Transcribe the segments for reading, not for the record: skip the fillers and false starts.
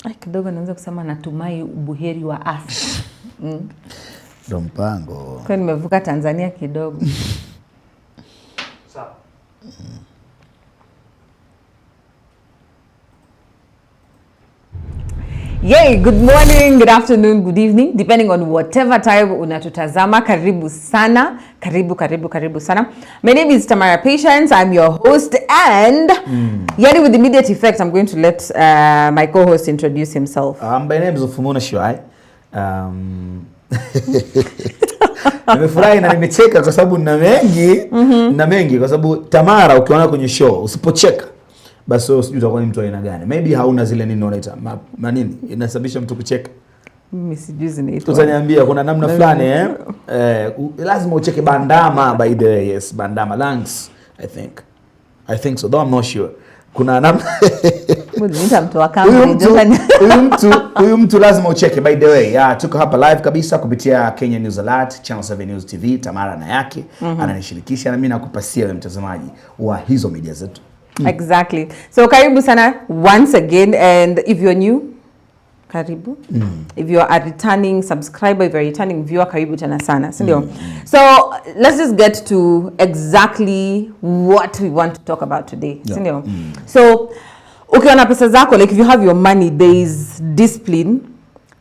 Ay, kidogo naweza kusema natumai ubuheri wa afya. Ndo mpango. Kwa nimevuka Tanzania kidogo. Sawa. Yay, good morning, good afternoon, good evening, depending on whatever time unatutazama. Karibu sana, karibu, karibu, karibu sana. My name is Tamara Patience, I'm your host and yani with immediate effect, I'm going to let my co-host introduce himself. My name is Ufumuna Shuai. Nimefurahi na nimecheka kwa sababu nina mengi, nina mengi kwa sababu Tamara ukiona kwenye show usipocheka basi wewe sijui utakuwa ni mtu aina gani. Maybe hauna zile nini unaita manini inasababisha mtu kucheka. Mimi sijui zinaitwa. Utaniambia kuna namna fulani lazima ucheke bandama, by the way, yes, bandama lungs, I think. I think so, though I'm not sure. Kuna namna Niita mtu wa huyu Cambridge. mtu huyu mtu lazima ucheke, by the way. Yeah, tuko hapa live kabisa kupitia Kenya News Alert, Channel 7 News TV, Tamara na yake ananishirikisha na mimi nakupasia wewe mtazamaji wa hizo media zetu. Exactly. So karibu sana once again, and if you're new, karibu. If you're a returning subscriber, if you're a returning viewer, karibu tena sana, si ndio? So let's just get to exactly what we want to talk about today, si ndio? So ukiona pesa zako, like if you have your money, there is discipline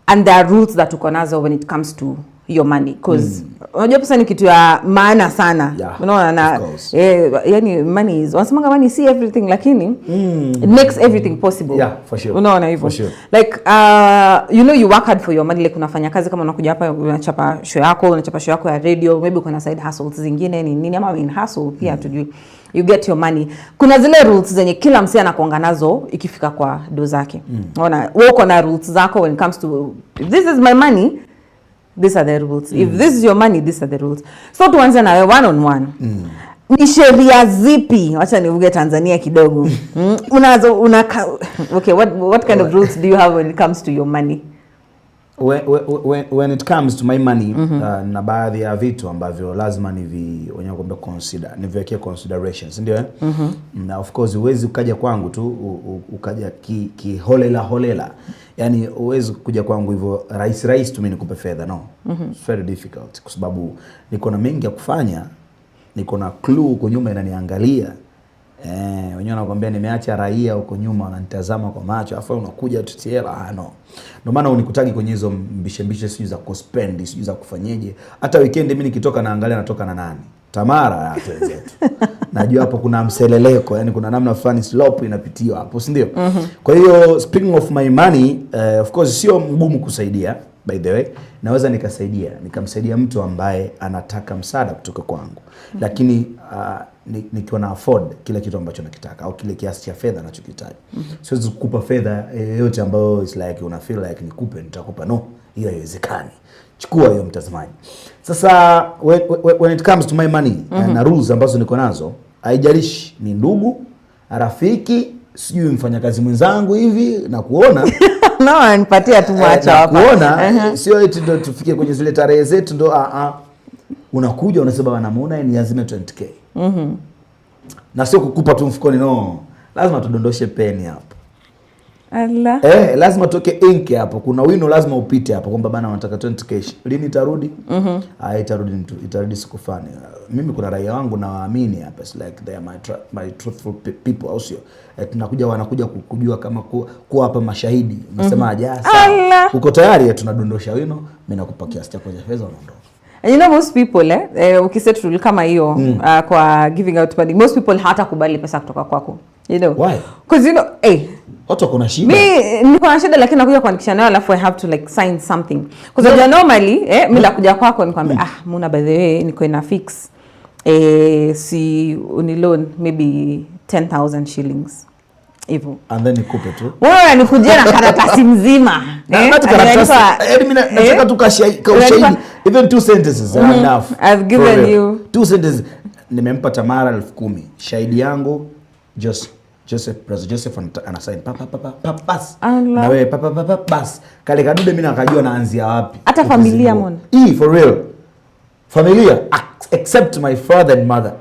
and there are rules that uko nazo when it comes to your money, because unajua pesa ni kitu ya maana sana. Yeah, unaona na of course. Yani money is, wanasemanga money see everything, lakini it makes everything possible. Yeah, for sure. Unaona hivyo? For sure. Like you know you work hard for your money, like unafanya kazi, kama unakuja hapa unachapa show yako, unachapa show yako ya radio, maybe uko na side hustles zingine ni nini, ama main hustle pia tujui, you get your money. Kuna zile rules zenye kila msee anakuanga nazo ikifika kwa do zake. Unaona, wewe uko na rules zako when it comes to, if this is my money, these are the rules. If this is your money, these are the rules. So tuanze nawe one on one. Ni sheria zipi, wacha nivuge Tanzania kidogo, unazo unaka, okay, what kind of rules do you have when it comes to your money? When it comes to my money, na baadhi ya vitu ambavyo lazima nivi wenyewe kwamba consider, niviwekee considerations, ndio eh? Na of course huwezi ukaja kwangu tu ukaja ki holela holela, yani huwezi kuja kwangu hivyo rahisi rahisi tu mimi nikupe fedha, no. It's very difficult kwa sababu niko na mengi ya kufanya, niko na clue huko nyuma inaniangalia. Wenyewe wanakuambia nimeacha raia huko nyuma wananitazama kwa macho, afu unakuja tutie hela. Ah, no. Ndio maana unikutagi kwenye hizo mbishe mbishe, sijui za kuspend, sijui za kufanyeje. Hata weekend mimi nikitoka naangalia natoka na nani? Tamara ya wenzetu. Najua hapo kuna mseleleko, yani kuna namna fulani slope inapitiwa hapo, si ndio? Kwa hiyo speaking of my money, of course sio mgumu kusaidia, by the way. Naweza nikasaidia, nikamsaidia mtu ambaye anataka msaada kutoka kwangu. Lakini nikiwa na afford kile kitu ambacho nakitaka au kile kiasi cha fedha anachokihitaji. Siwezi kukupa fedha yoyote ambayo is like una feel like nikupe, nitakupa. No, hiyo haiwezekani. Chukua hiyo mtazamaji. Sasa when it comes to my money, na rules ambazo niko nazo, haijalishi ni ndugu, rafiki, sijui mfanyakazi mwenzangu hivi na kuona No, anipatia tu mwacha na hapa. kuona sio eti ndo tufike kwenye zile tarehe zetu ndo unakuja unasema bana muona ni azime 20K. Na sio kukupa tu mfukoni, no. Lazima tudondoshe peni hapo. Allah. Lazima toke ink hapo. Kuna wino lazima upite hapo kwamba bana wanataka 20K. Lini itarudi? Ah, itarudi mtu, itarudi siku fulani. Mimi kuna raia wangu nawaamini hapa. It's like they are my truthful people, au sio? Tunakuja wanakuja kujua kama kuwa hapa mashahidi. Unasemaje? Ah, sawa. Allah. Uko tayari? Tunadondosha wino, mimi nakupa kiasi chako cha fedha, unaondoka. And you know most people ukiset rule kama hiyo kwa giving out money, most people hatakubali pesa kutoka kwako. You know? Why? Because you know, Watu wako na shida. Mi niko na shida, lakini nakuja kuandikisha nayo alafu I have to like sign something. Because no. Normally mi nakuja kwako nikwambia, ah, Muna, by the way niko ina fix, si uni loan maybe 10,000 shillings hivyo. And then nikupe tu. Wewe unanikujia na karatasi mzima. Na not karatasi. Unanipa- Yaani mimi nataka tu ka ushahidi. Even two sentences are enough. I've given For real. you. Two sentences. Nimempa Tamara 10,000. Shahidi yangu Joseph, Brother Joseph anasign pa pa pa pa pa bas. Allah. Na wewe pa pa pa pa bas. Kale kadude mimi nakajua naanzia wapi. Hata familia Ukizingua. mbona? For real. Familia except my father and mother.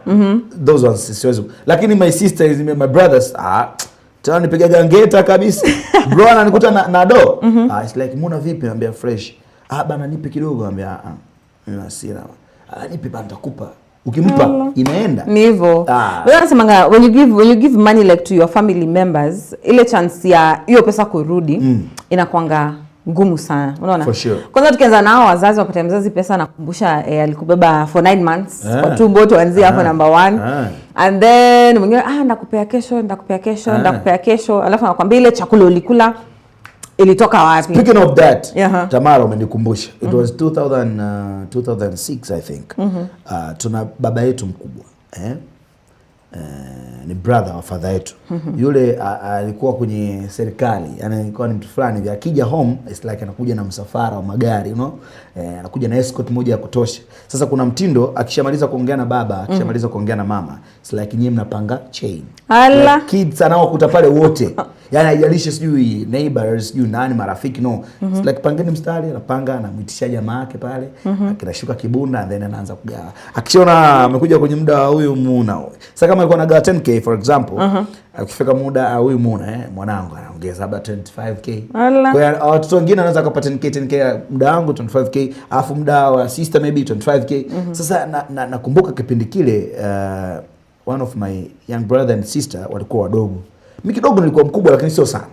Those ones siwezi. Lakini my sisters, my brothers, ah, Tena nipiga gangeta kabisa. Bro ananikuta na do. Ah, it's like, "Muna vipi?" Naambia, "Fresh." "Ah bana, nipe kidogo." Naambia, "Ah ah. Mimi hasira. Ah, nipe bana, nitakupa." Ukimpa inaenda. Ni hivyo. Ah. Wewe unasemanga when you give money like to your family members, ile chance ya hiyo pesa kurudi inakwanga ngumu sana, unaona? For sure. Kwanza tukianza nao wazazi, wapata mzazi pesa nakumbusha alikubeba for 9 months Ah. kwa tumbo, tuanzie hapo Ah. number one. Ah. And then mwingine, "Ah, ndakupea kesho, ndakupea kesho, Ah. ndakupea kesho," alafu anakwambia ile chakula ulikula ilitoka wapi? Speaking of that, Tamara, umenikumbusha. It was 2000, 2006, I think. Tuna baba yetu mkubwa, eh? Ni brother wa father yetu. Yule alikuwa kwenye serikali, yani alikuwa ni mtu fulani hivi. Akija home, it's like anakuja na msafara wa magari. Anakuja na escort moja ya kutosha. Sasa kuna mtindo, akishamaliza kuongea na baba, akishamaliza kuongea na mama, it's like nyie mnapanga chain. Ala. Like kids anaokuta pale wote, yani haijalishi sijui neighbors, sijui nani, marafiki, no. It's like, "Pangeni mstari." Anapanga, anamwitisha jamaa yake pale, akinashuka kibunda and then anaanza kugawa. Akishaona amekuja kwenye muda wa huyu Muna huyu, sasa kama alikuwa anagawa 10K, for example, akifika muda wa huyu Muna, mwanangu, anaongeza labda 25K. Ala. Kwa hiyo watoto wengine wanaweza kupata 10K 10K, muda wangu 25K, alafu muda wa sister maybe 25K. Sasa nakumbuka kipindi kile, one of my young brother and sister walikuwa wadogo. Mi kidogo nilikuwa mkubwa lakini sio sana,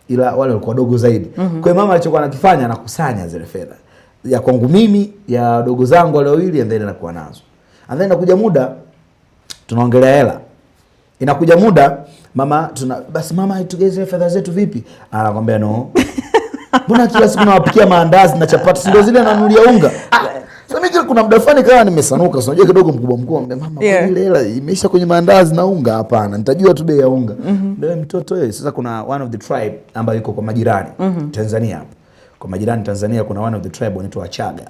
ila wale walikuwa wadogo zaidi. Kwa hiyo mama alichokuwa anakifanya, anakusanya zile fedha ya kwangu mimi, ya wadogo zangu wale wawili, and then anakuwa nazo, and then inakuja muda tunaongelea hela, inakuja muda mama tuna basi, "Mama, tugeze fedha zetu vipi?" Anakwambia, "No, mbona kila siku nawapikia maandazi na chapati, si ndio zile nanunulia unga?" Ah, sasa mimi kuna muda fulani kama nimesanuka, si unajua kidogo mkubwa mkubwa, mwambia, "Mama, ile hela imeisha kwenye maandazi na unga? Hapana, nitajua tu bei ya unga." Ndio mtoto wewe. Sasa kuna one of the tribe ambayo iko kwa majirani Tanzania hapo. Kwa majirani Tanzania kuna one of the tribe wanaitwa Wachaga.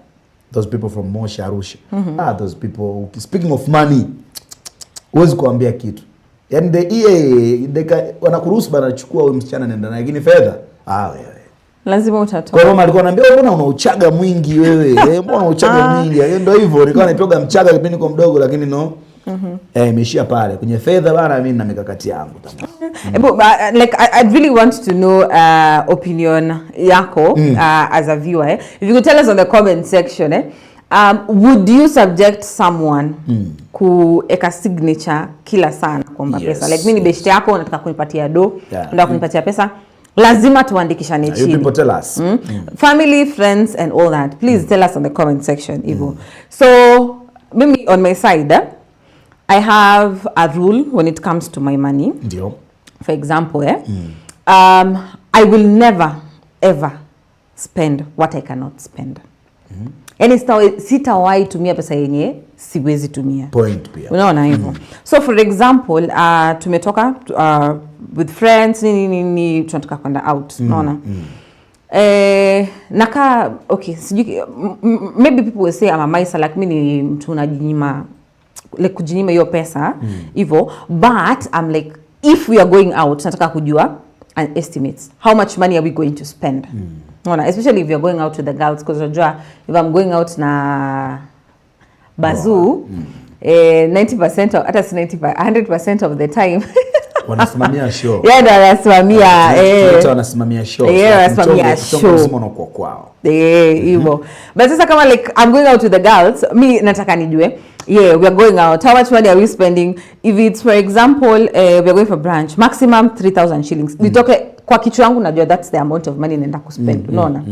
Those people from Moshi, Arusha. Ah, those people, speaking of money, huwezi kuambia kitu. Yaani the EA wanakuruhusu bana, chukua huyu msichana nenda naye, lakini fedha, ah, wewe. Lazima Kwa utatoa. hiyo mama alikuwa ananiambia, "Wewe mbona una uchaga mwingi wewe? Eh, mbona una uchaga mwingi?" Eh, ndio hivyo, nilikuwa naipiga mchaga kipindi niko mdogo, lakini no. Eh, imeishia pale. Kwenye fedha bana, mimi nina mikakati yangu. Ebu, like I really want to know opinion yako as a viewer. Eh? If you could tell us on the comment section, eh? Would you subject someone kueka signature kila saa kuomba pesa? Like mimi ni beshte yako, unataka kunipatia do, unataka kunipatia pesa, lazima tuandikishane You chini. people tell us. Family, friends and all that. Please tell us on the comment section hivyo. So mimi on my side, eh, I have a rule when it comes to my money. Ndio. For example, eh, I will never ever spend what I cannot spend. Yani sitawahi tumia pesa yenye siwezi tumia. Point pia. Unaona hivyo? So for example, tumetoka with friends, nini nini, tunataka kwenda out, unaona? Nakaa, okay, sijui, maybe people will say I'm a miser, like mi ni mtu unajinyima, like kujinyima hiyo pesa hivyo, but I'm like, if we are going out, nataka kujua an estimates, how much money are we going to spend, unaona? Especially if you're going out with the girls, because unajua if I'm going out na bazuu, 90% hata si 90, 100% of the time Wanasimamia show. Yeye ndo anasimamia, eh. Tunaita wanasimamia show. Yeah, wanasimamia Mchongo show. mzima unakuwa kwao. Eh, hivyo. But sasa kama like I'm going out with the girls, mi nataka nijue, yeah, we are going out, how much money are we spending? If it's, for example, we are going for brunch, maximum 3000 shillings, nitoke kwa kichwa yangu najua that's the amount of money naenda kuspend, unaona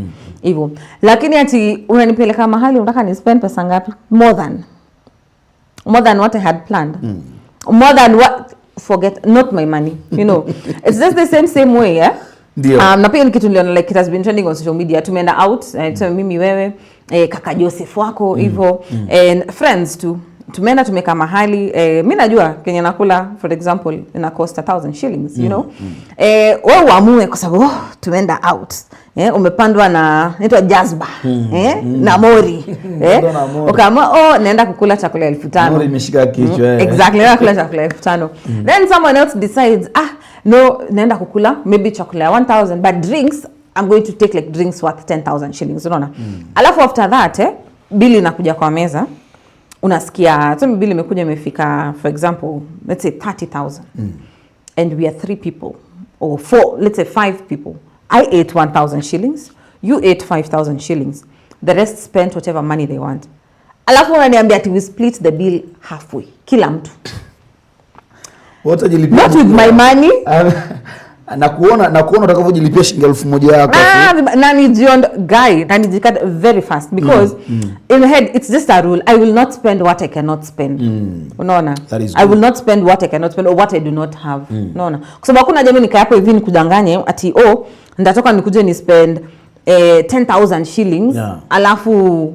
hivyo? Lakini ati unanipeleka mahali, unataka ni spend pesa ngapi more than what I had planned, more than what, forget, not my money. It's just the same same way, yeah. Ndio. Na pia ni kitu niliona, like it has been trending on social media. Tumeenda out, tuseme mimi, wewe, kaka Joseph wako hivyo and friends tu, tumeenda, tumekaa mahali, mi najua kenye nakula, for example, ina cost 1,000 shillings. Wewe uamue kwa sababu, oh, tumeenda out, umepandwa na inaitwa jazba, na mori, Umepandwa na mori. Ukaamua, oh, naenda kukula chakula 5,000. Mori imeshika kichwa, eh. Exactly, naenda kukula chakula 5,000. Then someone else decides, "Ah no, naenda kukula maybe chakula ya 1000, but drinks, I'm going to take like drinks worth 10,000 shillings," unaona? Alafu after that, bili inakuja kwa meza, unasikia, tuseme bili imekuja imefika, for example, let's say 30,000, and we are three people. or four, let's say five people. I ate 1000 shillings, you ate 5000 shillings, the rest spent whatever money they want. Alafu unaniambia ati we split the bill halfway, kila mtu. Utajilipia. Not with my money. Na kuona utakavyojilipia shilingi 1000 yako. Ah, na guy, na nijikata very fast because in my head it's just a rule. I will not spend what I cannot spend. Unaona? That is I will good. Not spend what I cannot spend or what I do not have. Unaona? Kwa sababu hakuna jamii nikae hapo hivi nikudanganye ati, oh, ndatoka nikuje ni spend 10,000 shillings, alafu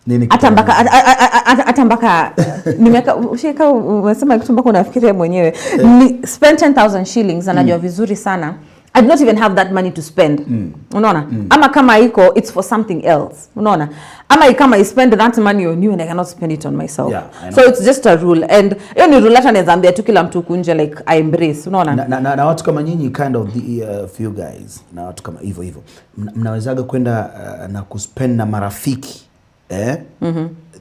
Nini hata kitafanyika? mpaka hata mpaka nimeka ushika umesema kitu mpaka unafikiria mwenyewe ni spend 10,000 shillings na najua vizuri sana I do not even have that money to spend, unaona? Ama kama iko, it's for something else, unaona? Ama kama I spend that money on you and I cannot spend it on myself. Yeah, I know. So it's just a rule, and hiyo ni rule hata naweza ambia tu kila mtu huku nje, like, I embrace, unaona? Na watu kama nyinyi, kind of the few guys, na watu kama hivyo hivyo, mnawezaga kwenda na kuspend na marafiki, eh?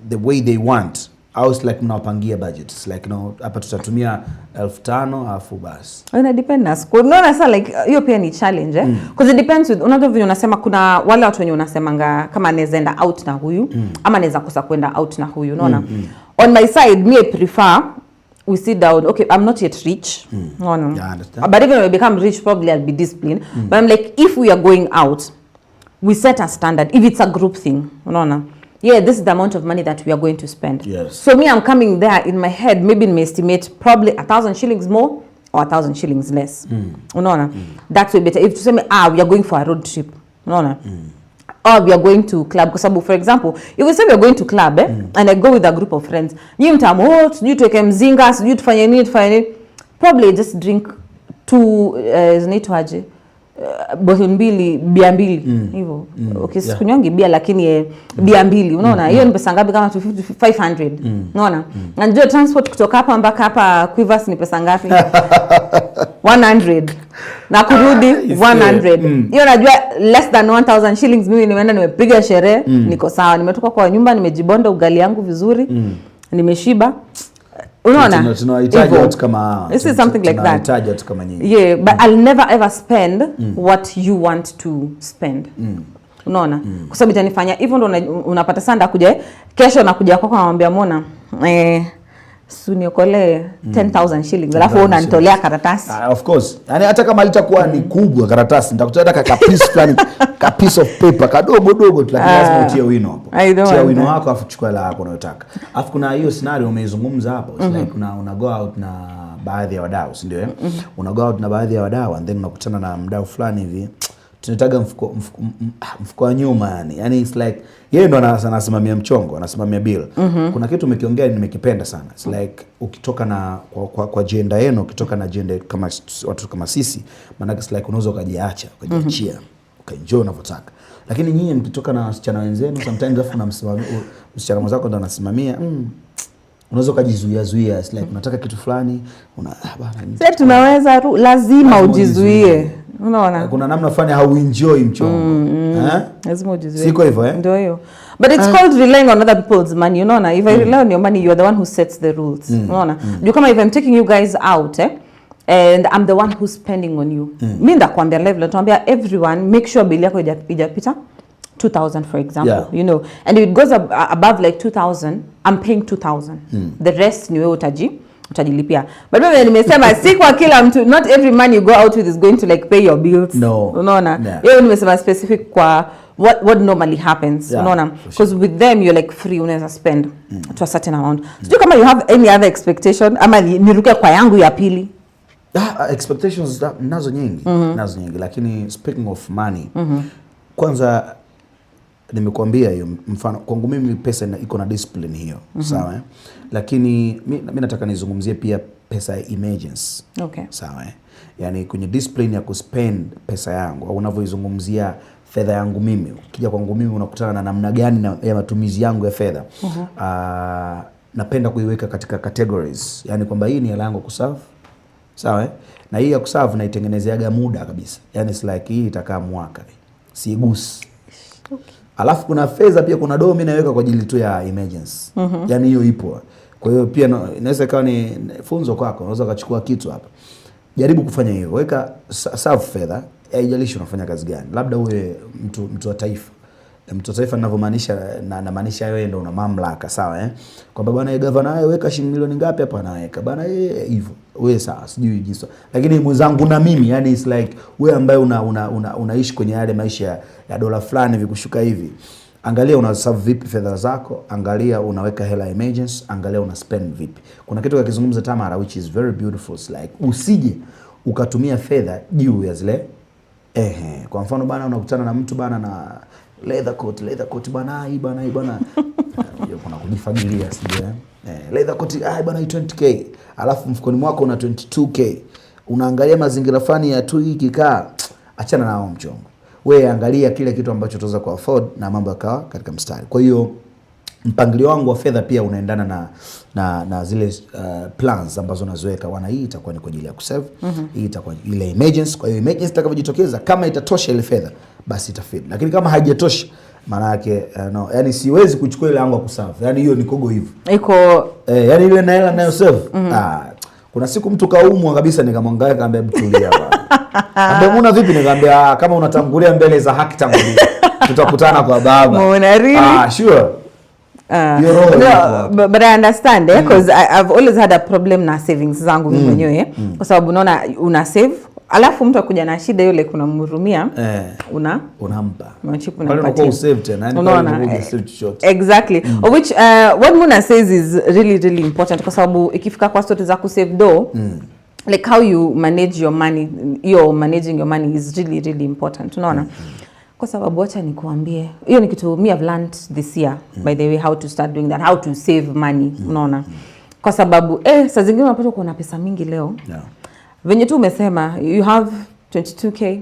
The way they want, au it's like mnawapangia budget? It's like, hapa tutatumia 5000 alafu basi. Ina depend na siku. Unaona sasa, like, hiyo pia ni challenge, eh? Because it depends with, unajua vile unasema, kuna wale watu wenye unasemanga kama naweza enda out na huyu ama naweza kosa kwenda out na huyu, unaona? On my side, me, I prefer we sit down. Okay, I'm not yet rich. Unaona? Yeah, I understand. But even when I become rich, probably I'll be disciplined. But I'm like, if we are going out, we set a standard. If it's a group thing, unaona? Yeah, this is the amount of money that we are going to spend. So me, I'm coming there in my head, maybe in my estimate, probably 1,000 shillings more or 1,000 shillings less. Unaona? That's way better. If tuseme, ah, we are going for a road trip. Unaona? Or we are going to club. Kwa sababu, for example, if we say we are going to club, eh, and I go with a group of friends, nyinyi mtamu, oh, sijui tuweke mzinga, sijui tufanye nini, tufanye nini. Probably just drink two, zinaitwaje? Bottle mbili, bia mbili hivyo. Okay, sikunywangi bia, lakini bia mbili, unaona hiyo ni pesa ngapi? Kama 250, 500, unaona? Na najua transport kutoka hapa mpaka hapa Quivers ni pesa ngapi? 100, na kurudi 100. Hiyo najua less than 1000 shillings, mimi nimeenda, nimepiga sherehe, niko sawa, nimetoka kwa nyumba, nimejibonda ugali yangu vizuri, nimeshiba, unaona? Tunawahitaji Hivyo. Watu kama hawa. This is something like that. Tunawahitaji watu kama nyinyi. Yeah, but I'll never ever spend what you want to spend, unaona? Kwa sababu itanifanya hivyo ndo unapata sana ndakuja kesho, nakuja kwako, namwambia Mona, suniokolee 10,000 shillings, alafu wewe unanitolea karatasi. Ah, of course. Yani hata kama litakuwa ni kubwa karatasi, nitakutoa hata ka piece fulani, ka piece of paper kadogo dogo tu, lakini lazima utie wino hapo. I don't Tia want wino that. wako afu chukua hela yako unayotaka. Alafu kuna hiyo scenario umeizungumza hapo. It's like una go out na baadhi ya wadau, si ndio, eh? Una go out na baadhi ya wadau and then unakutana na mdau fulani hivi, tunataga mfuko wa nyuma yani. Yani it's like yeye ndo anasimamia mchongo, anasimamia bill. Kuna kitu umekiongea nimekipenda sana. It's like ukitoka na kwa gender yenu, ukitoka na gender kama watu kama sisi, maanake it's like unaweza ukajiacha, ukajiachia, ukaenjoy unavyotaka. Lakini nyinyi mkitoka na wasichana wenzenu sometimes, afu unamsimamia msichana mwenzako ndo anasimamia, unaweza ukajizuia zuia. It's like unataka kitu fulani, una, ah, bana, Sasa tunaweza lazima Lazima ujizuie, ujizuie. Unaona? Kuna namna fulani hauenjoy mchongo, eh? Lazima ujizuie. Siko hivyo, eh? Ndio hiyo, but it's called relying on other people's money, unaona? If I rely on your money, you're the one who sets the rules, unaona? Juu kama if I'm taking you guys out, eh, and I'm the one who's spending on you, mi ndakwambia level, nitakwambia everyone make sure bill yako ijapita 2000, for example. And if it goes above like 2000, I'm paying 2000, the rest ni wewe utajilipia. But mimi nimesema si kwa kila mtu. Not every man you go out with is going to, like, pay your bills. No. Unaona? Yeah. Hiyo nimesema specific kwa what normally happens, Yeah, unaona? For sure. Because with them you're like free, unaweza spend to a certain amount. Sijui kama you have any other expectation ama niruke kwa yangu ya pili. Ah, expectations nazo nyingi, nazo nyingi, lakini speaking of money, kwanza nimekuambia hiyo mfano kwangu mimi pesa iko na discipline hiyo, sawa, eh? Lakini mi nataka nizungumzie pia pesa ya emergency. Sawa, eh? Yani kwenye discipline ya kuspend pesa yangu au unavyoizungumzia fedha yangu mimi, ukija kwangu mimi unakutana na namna gani ya matumizi yangu ya fedha. Napenda kuiweka katika categories, yani kwamba hii ni hela yangu kusave, sawa, eh? Na hii ya kusave naitengenezeaga muda kabisa, yani it's like hii itakaa mwaka siigusi. Alafu kuna fedha pia, kuna doo mimi naweka kwa ajili tu ya emergency. Yani hiyo ipo. Kwa hiyo pia inaweza ikawa ni funzo kwako, unaweza ukachukua kitu hapa. Jaribu kufanya hivyo, weka save fedha, haijalishi unafanya kazi gani, labda uwe mtu wa taifa. Mtu wa taifa ninavyomaanisha, na namaanisha wewe ndo una mamlaka, sawa, eh? Kwamba bwana, gavana wewe weka shilingi milioni ngapi hapa, anaweka bwana yeye hivyo, wewe sawa, sijui jinsi, lakini mwenzangu na mimi, yani it's like wewe ambaye una unaishi kwenye yale maisha ya dola fulani hivi kushuka hivi, angalia una save vipi fedha zako, angalia unaweka hela emergency, angalia una spend vipi. Kuna kitu kakizungumza Tamara which is very beautiful. It's like usije ukatumia fedha juu ya zile. Ehe, kwa mfano bana, unakutana na mtu bana na leather coat, leather coat bana, hii bana, hii bana. Unajua kuna kujifagilia, sijui, eh? Eh, leather coat, ah bana, hii 20K. Alafu mfukoni mwako una 22K. Unaangalia mazingira fulani ya tu hii kikaa, achana nao mchongo. Wewe angalia kile kitu ambacho utaweza ku afford na mambo yakawa katika mstari. Kwa hiyo mpangilio wangu wa fedha pia unaendana na zile plans ambazo naziweka bwana, hii itakuwa ni kwa ajili ya kusave, hii itakuwa ile emergency. Kwa hiyo emergency itakapojitokeza, kama itatosha ile fedha, basi itafit, lakini kama haijatosha, maana yake no, yani siwezi kuchukua ile yangu ya kusave, yani hiyo ni kogo hivyo. Iko Eh, yani ile na hela nayo save. Ah, kuna siku mtu kaumwa kabisa, nikamwangalia, nikamwambia, "Mtulia bwana." Ambia, "Muna vipi?" Nikamwambia, "Ah, kama unatangulia mbele za haki, tangulia. Tutakutana kwa baba." Muna really? Ah, sure. Hiyo roho No, iko hapo. but I understand, eh, because I've always had a problem na savings zangu mimi mwenyewe, kwa sababu unaona una save, alafu mtu akuja na shida yule kuna mhurumia, una Unampa. unachip, Pale unakuwa unampatia. usave tena, yani pale Unaona, unakuwa hujasave chochote. Exactly. Of which what Muna says is really really important, kwa sababu ikifika kwa story za kusave do, like how you manage your money, your managing your money is really really important, unaona, kwa sababu wacha nikuambie, hiyo ni kitu me I've learned this year, by the way, how to start doing that, how to save money, unaona, kwa sababu saa zingine unapata uko na pesa mingi leo, venye tu umesema you have 22K,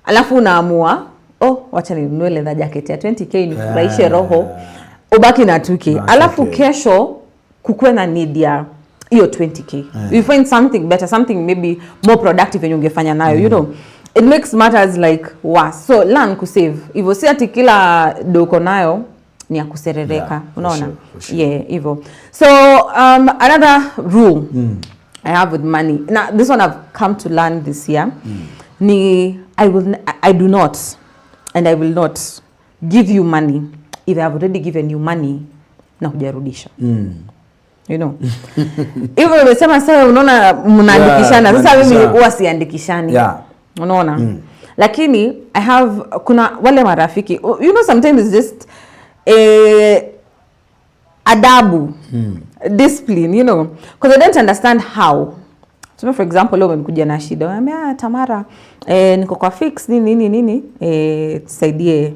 alafu unaamua, "Oh, wacha ninunue leather jacket ya 20K nifurahishe roho," ubaki na 2K. Na Alafu 2K. Kesho kukuwe na need ya hiyo 20K, you find something better, something maybe more productive yenye ungefanya nayo. It makes matters like worse. So learn kusave hivyo, si ati kila doko nayo ni ya kuserereka. Yeah, for Unaona? sure, for sure. Yeah, hivyo. So another rule I have with money now, this one I've come to learn this year, ni I do not and I will not give you money if I have already given you money na hujarudisha. Hivyo umesema sasa, unaona mnaandikishana. Yeah, Sasa mimi mnaandikishana. huwa siandikishani, unaona, lakini I have, kuna wale marafiki, sometimes it's just adabu, discipline, because I don't understand how. So for example, leo umekuja na shida, unaniambia, "Ah, Tamara, niko kwa fix, nini nini nini, tusaidie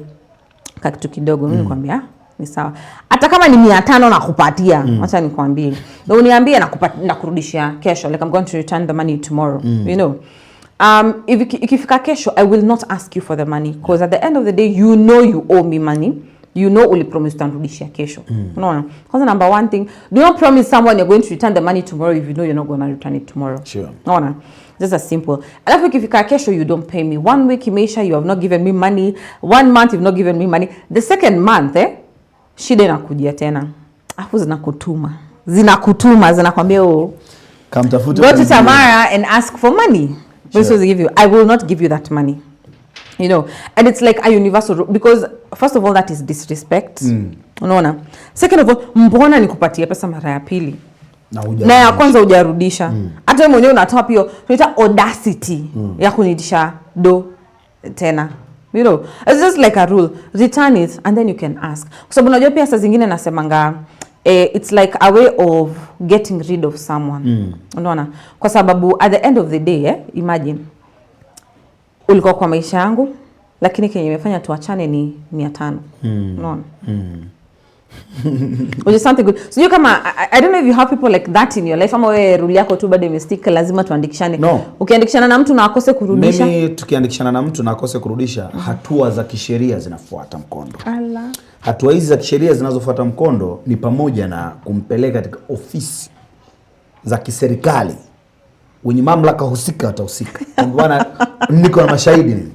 kakitu kidogo." Mimi nikwambia, "Ah, ni sawa," hata kama ni 500 nakupatia. Acha nikwambie na uniambie nakurudishia kesho, like I'm going to return the money tomorrow. If ikifika kesho, I will not ask you for the money, because at the end of the day you know you owe me money, you know ulipromise utanrudishia kesho. Unaona? Kwanza, number one thing, do not promise someone you're going to return the money tomorrow if you know you're not going to return it tomorrow. Unaona? Just as simple. Alafu ikifika kesho you don't pay me, one week imeisha, you have not given me money, one month you've not given me money, the second month, shida inakujia tena, alafu zinakutuma, zinakutuma, zinakwambia, "Oh, Kamtafute go to mwingine. Tamara and ask for money." Sure. Give you, I will not give you that money. And it's like a universal rule, because first of all, that is disrespect. Unaona? Second of all, mbona nikupatie pesa mara ya pili Na huja na ya kwanza hujarudisha? Hata wewe mwenyewe unatoa pia, tunaita audacity ya kuniitisha do tena. It's just like a rule, return it and then you can ask, kwa sababu unajua pia saa zingine nasemanga, it's like a way of getting rid of someone. Unaona? Kwa sababu at the end of the day, imagine ulikuwa kwa maisha yangu, lakini kenye imefanya tuachane ni 500. Unaona? Which is something good. Sijui kama I don't know if you have people like that in your life, ama wewe rule yako tu bado imestick, lazima tuandikishane. No. Ukiandikishana na mtu na akose kurudisha. Mimi tukiandikishana na mtu na akose kurudisha, hatua za kisheria zinafuata mkondo. Ala. Hatua hizi za kisheria zinazofuata mkondo ni pamoja na kumpeleka katika ofisi za kiserikali, wenye mamlaka husika watahusika. Kwamba bwana, niko na mashahidi mimi,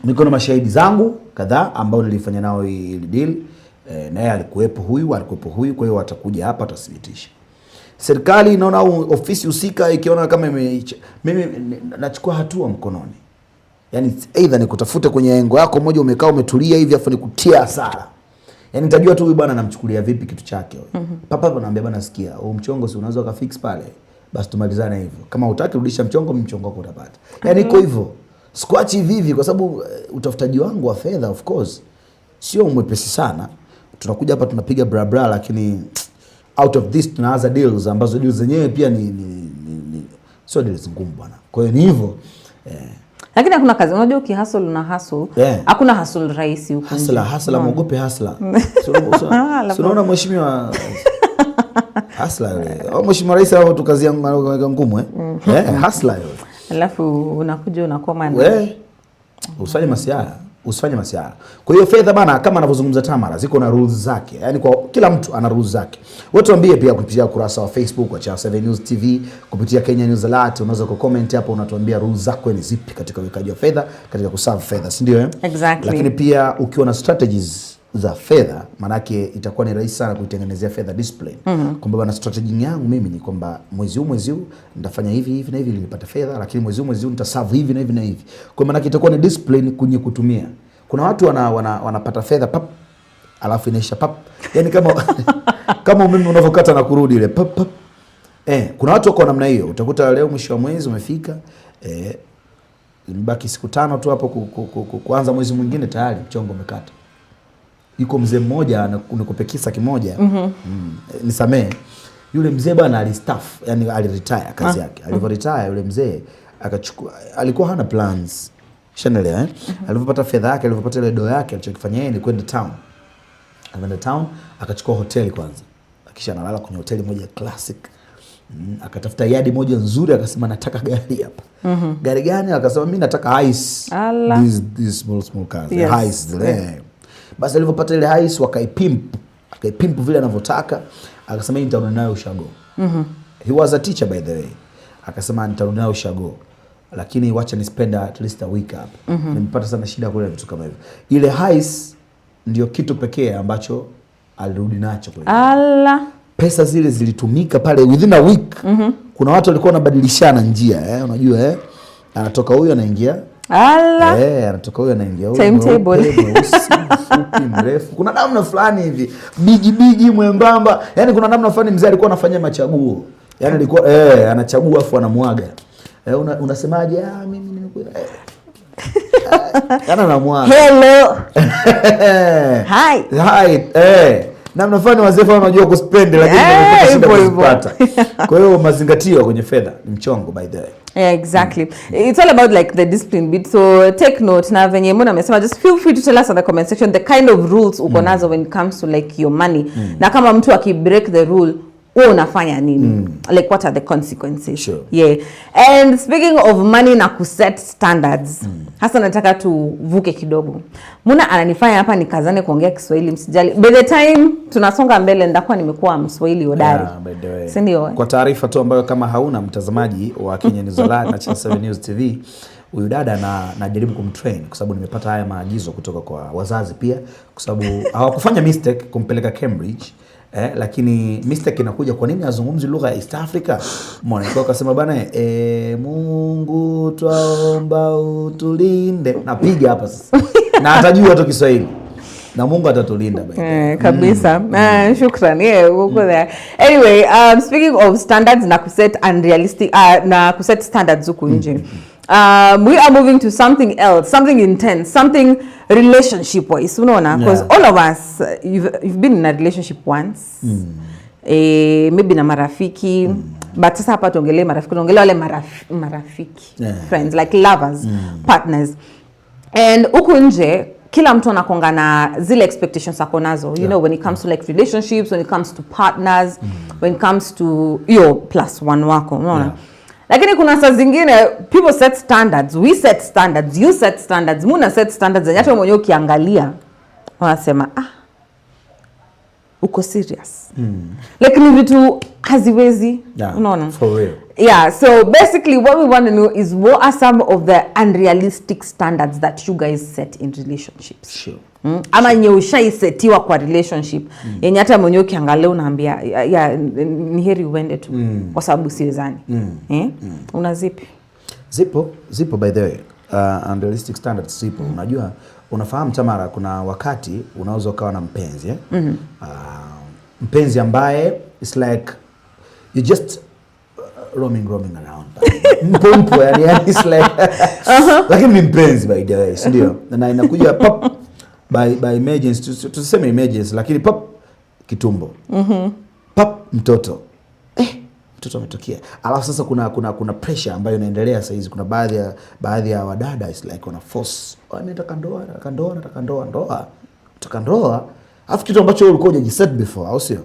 niko na mashahidi zangu kadhaa ambao nilifanya nao hili deal. Naye alikuwepo huyu, alikuwepo huyu, kwa hiyo watakuja hapa watathibitisha. Serikali inaona au ofisi husika ikiona kama mimi nachukua hatua mkononi. Yaani either nikutafute kwenye engo yako moja umekaa umetulia hivi afu nikutia hasara. Yaani nitajua tu huyu bwana anamchukulia vipi kitu chake huyu. Papa hapo naambia, bwana sikia, huu mchongo si unaweza ukafix pale. Basi tumalizane hivyo. Kama hutaki rudisha mchongo, mchongo wako utapata. Yaani iko hivyo. Sikuachi hivi hivi kwa sababu utafutaji wangu wa fedha of course sio mwepesi sana. Tunakuja hapa tunapiga bra bra, lakini out of this tunaanza deals ambazo deals zenyewe pia ni sio deals ngumu bwana. Kwa hiyo ni hivyo. Lakini hakuna kazi, unajua ukihustle na hustle, hakuna hustle rahisi huku nje. Hustler, hustler, muogope hustler. Si unaona mheshimiwa hustler yule. Au mheshimiwa rais hao tu kazi yangu ngumu eh? Eh, hustler yule. Alafu unakuja unakoma na We, usifanye masiara. Usifanye masiara. Kwa hiyo fedha bana, kama anavyozungumza Tamara, ziko na rules zake. Yaani kwa kila mtu ana rules zake. Wewe tuambie pia kupitia ukurasa wa Facebook wa Channel 7 News TV, kupitia Kenya News Alert, unaweza ku comment hapo, unatuambia rules zako ni zipi katika uwekaji wa fedha, katika kusave fedha, si ndio eh? Exactly. Lakini pia ukiwa na strategies za fedha, manake itakuwa ni rahisi sana kuitengenezea fedha discipline. Kwamba bana, strategy yangu mimi ni kwamba mwezi huu nitafanya hivi hivi na hivi ili nipate fedha, lakini mwezi huu nitasave hivi na hivi na hivi. Kwa maana itakuwa ni discipline kwenye kutumia. Kuna watu wanapata fedha pap, alafu inaisha pap. Yaani kama umeme unavyokata na kurudi ile pap pap. Kuna watu wako namna hiyo. Utakuta leo mwisho wa mwezi umefika, imebaki siku 5 tu hapo kuanza mwezi mwingine, tayari mchongo umekata. Yuko mzee mmoja, nikupe kisa kimoja. Nisamee. Yule mzee bwana alistaafu, yani aliretire kazi yake. Alivyo retire yule mzee akachukua, alikuwa hana plans. Ushaelewa eh? Alipopata fedha yake, alipopata ile do yake, alichokifanya yeye ni kwenda town. Akaenda town, akachukua hoteli kwanza. Kisha analala kwenye hoteli moja classic. Akatafuta yadi moja nzuri, akasema nataka gari hapa. Gari gani? Akasema mimi nataka Hiace. Ala. These small small cars. Hiace zile. Basi alipopata ile Hiace wakaipimp. Akaipimp vile anavyotaka. Akasema hii nitarudi nayo ushago. He was a teacher by the way. Akasema nitarudi nayo ushago. Lakini wacha ni spend at least a week hapa. Nimepata sana shida kule vitu kama hivyo. Ile Hiace ndio kitu pekee ambacho alirudi nacho kule. Ala. Pesa zile zilitumika pale within a week. Kuna watu walikuwa wanabadilishana njia, unajua Anatoka huyu anaingia. Ala. Anatoka huyu anaingia huyu. Timetable. Mweupe, mweusi, mfupi, mrefu. Kuna namna fulani hivi. Bigi bigi mwembamba. Yaani kuna namna fulani mzee alikuwa anafanya machaguo. Yaani alikuwa anachagua afu anamwaga. Unasemaje? Ah, mimi nimekuwa. Yaani anamwaga. Hello. Hi. Hi. Namna fulani wazee fulani wanajua kuspend, lakini wamepata shida Hivyo hivyo. kuzipata. Kwa hiyo mazingatio kwenye fedha ni mchongo by the way. Yeah, exactly. It's all about like the discipline bit. So take note. Na venye Muna amesema, just feel free to tell us in the comment section the kind of rules uko nazo when it comes to like your money. Na kama mtu akibreak the rule, wewe unafanya nini? Like what are the consequences? Yeah. And speaking of money na kuset standards, hasa nataka tuvuke kidogo. Muna ananifanya hapa nikazane kuongea Kiswahili, msijali. By the time tunasonga mbele nitakuwa nimekuwa Mswahili hodari. Yeah, by the way. Si ndio? Kwa taarifa tu ambayo kama hauna mtazamaji wa Kenya News Alert na Channel 7 News TV, huyu dada najaribu kumtrain kwa sababu nimepata haya maagizo kutoka kwa wazazi pia, kwa sababu hawakufanya mistake kumpeleka Cambridge. Lakini mistake inakuja, kwa nini azungumzi lugha ya East Africa? Mbona kwa akasema bana, Mungu twaomba utulinde. Napiga hapa sasa. Na atajua tu Kiswahili. Na Mungu atatulinda by the way. Kabisa. Shukran. Yeah, we'll go there. Anyway, speaking of standards na kuset unrealistic, na kuset standards huku nje. We are moving to something else, something intense, something relationship wise. Unaona? Because all of us, you've been in a relationship once. Maybe na marafiki. But sasa hapa tuongelee marafiki, tuongelee wale marafiki. Friends, like lovers, partners. And huku nje kila mtu anakonga na zile expectations ako nazo, you know, when it comes to like relationships, when it comes to partners, when it comes to your plus one wako, unaona? Lakini kuna saa zingine people set standards, we set standards, you set standards, Muna set standards, zenye hata mwenyewe ukiangalia wanasema, ah, uko serious? Like ni vitu haziwezi, unaona? For real. Yeah, so basically what we want to know is what are some of the unrealistic standards that you guys set in relationships? Ama nye ushaisetiwa kwa relationship yenye hata mwenyewe ukiangalia unaambia, ya, ni heri uende tu kwa sababu siwezani, eh? Una zipi? Zipo, zipo by the way. Unrealistic standards zipo. Unajua, unafahamu Tamara, kuna wakati unaweza ukawa na mpenzi, eh? Mpenzi ambaye it's like you just roaming around. Mpo mpo yani it's like, lakini ni mpenzi by the way, si ndio? Na inakuja pop by emergency, tusiseme emergency, lakini pop kitumbo. Pop mtoto. Mtoto ametokea. Alafu sasa kuna pressure ambayo inaendelea sasa hizi. Kuna baadhi ya wadada is like wana force. "Oh, mimi nataka ndoa, nataka ndoa, nataka ndoa, ndoa. Nataka ndoa." Alafu kitu ambacho wewe ulikuwa hujajiset before, au sio?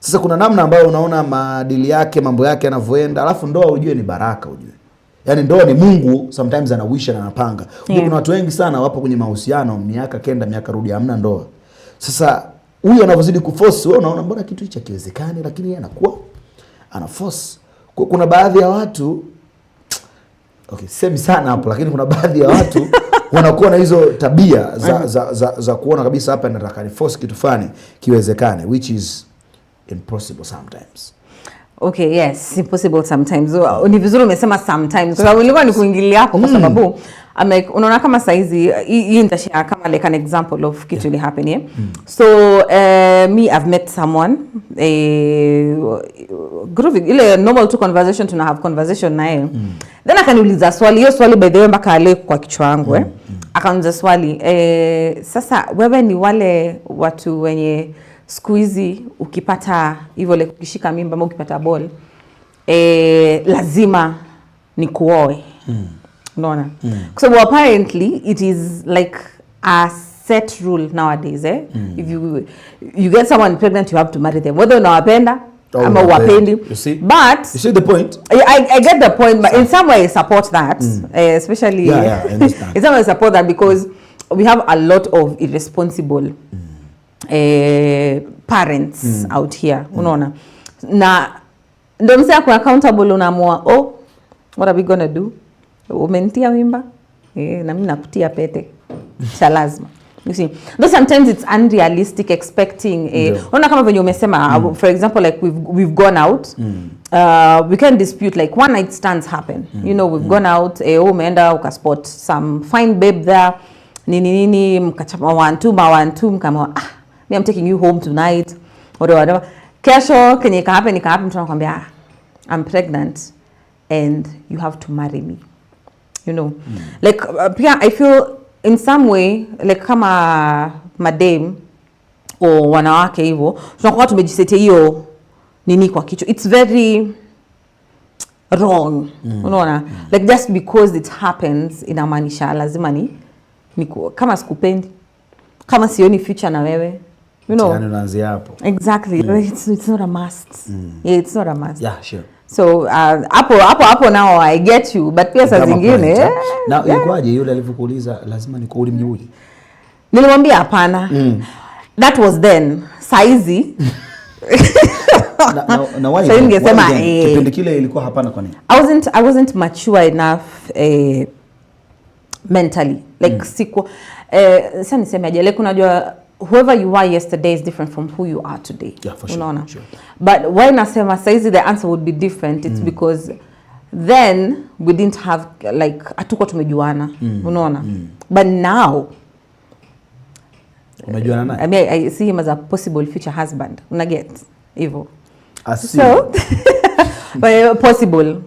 Sasa kuna namna ambayo unaona maadili yake, mambo yake yanavyoenda, alafu ndoa ujue ni baraka ujue. Yaani ndoa ni Mungu sometimes anawisha na anapanga. Unajua kuna watu wengi sana wapo kwenye mahusiano miaka kenda miaka rudi hamna ndoa. Sasa huyu anavyozidi kuforce, wewe unaona mbona kitu hichi hakiwezekani, lakini yeye anakuwa ana force. Kuna baadhi ya watu, okay, semi sana hapo, lakini kuna baadhi ya watu wanakuwa na hizo tabia za kuona kabisa hapa nataka ni force kitu fulani kiwezekane, which is impossible sometimes. Okay, yes, impossible sometimes. So, ni vizuri umesema sometimes kwa sababu nilikuwa ni kuingilia hapo kwa sababu I'm like, unaona kama saizi hii nitashare kama like an example of kitu ili happen, yeah? So me, I've met someone, groovy, ile normal tu conversation, tuna have conversation naye, then akaniuliza swali. Hiyo swali, by the way, mpaka leo kwa kichwa yangu, eh. Akaniuliza swali, "Sasa wewe ni wale watu wenye siku hizi ukipata hivyo, like ukishika mimba ama ukipata ball, lazima ni kuoe?" Unaona, kwa sababu apparently it is like a set rule nowadays, eh? If you get someone pregnant, you have to marry them, whether unawapenda Au ama huwapendi. uwapendi. You see? But You see the point? I get the point, but in some way I support that, especially Yeah, I understand. In some way I support that because we have a lot of irresponsible parents out here, unaona, na ndo msee ako accountable, unaamua, "Oh, what are we gonna do? Umenitia mimba, na mimi nakutia pete cha lazima." You see, though sometimes it's unrealistic expecting, unaona kama venye umesema, for example, like we've gone out, we can dispute, like one night stands happen. We've gone out, umeenda ukaspot some fine babe there, nini nini, mkachapa one two ma one two, mkama, "Ah, me, I'm taking you home tonight," whatever, whatever. Kesho kenye ikahappen ikahappen, mtu anakwambia, "Ah, I'm pregnant and you have to marry me." Like pia I feel in some way like kama madame or wanawake hivyo tunakuwa tumejisetia hiyo nini kwa kichwa. It's very wrong, unaona? Like just because it happens inamaanisha lazima ni kama sikupendi, kama sioni future na wewe. Yani unaanzia hapo. Exactly. It's not a must. Yeah, it's not a must. Yeah, sure. So hapo now I get you, but pia saa Kama zingine point, eh? Na ilikuwaje yule alivyokuuliza lazima nikuuli mjibuje? Nilimwambia hapana. That was then. Saizi Na why Sasa then? ningesema, Why then? eh. Kipindi kile ilikuwa hapana kwa nini? I wasn't mature enough, mentally, like siku, sasa nisemeaje, like unajua whoever you were yesterday is different from who you are today. Yeah, for sure, Unaona? Sure. But why nasema saizi the answer would be different, it's because then we didn't have, like hatukuwa tumejuana, unaona? But now Umejuana naye? I mean, I see him as a possible future husband, unaget hivyo? Asili. So but, possible,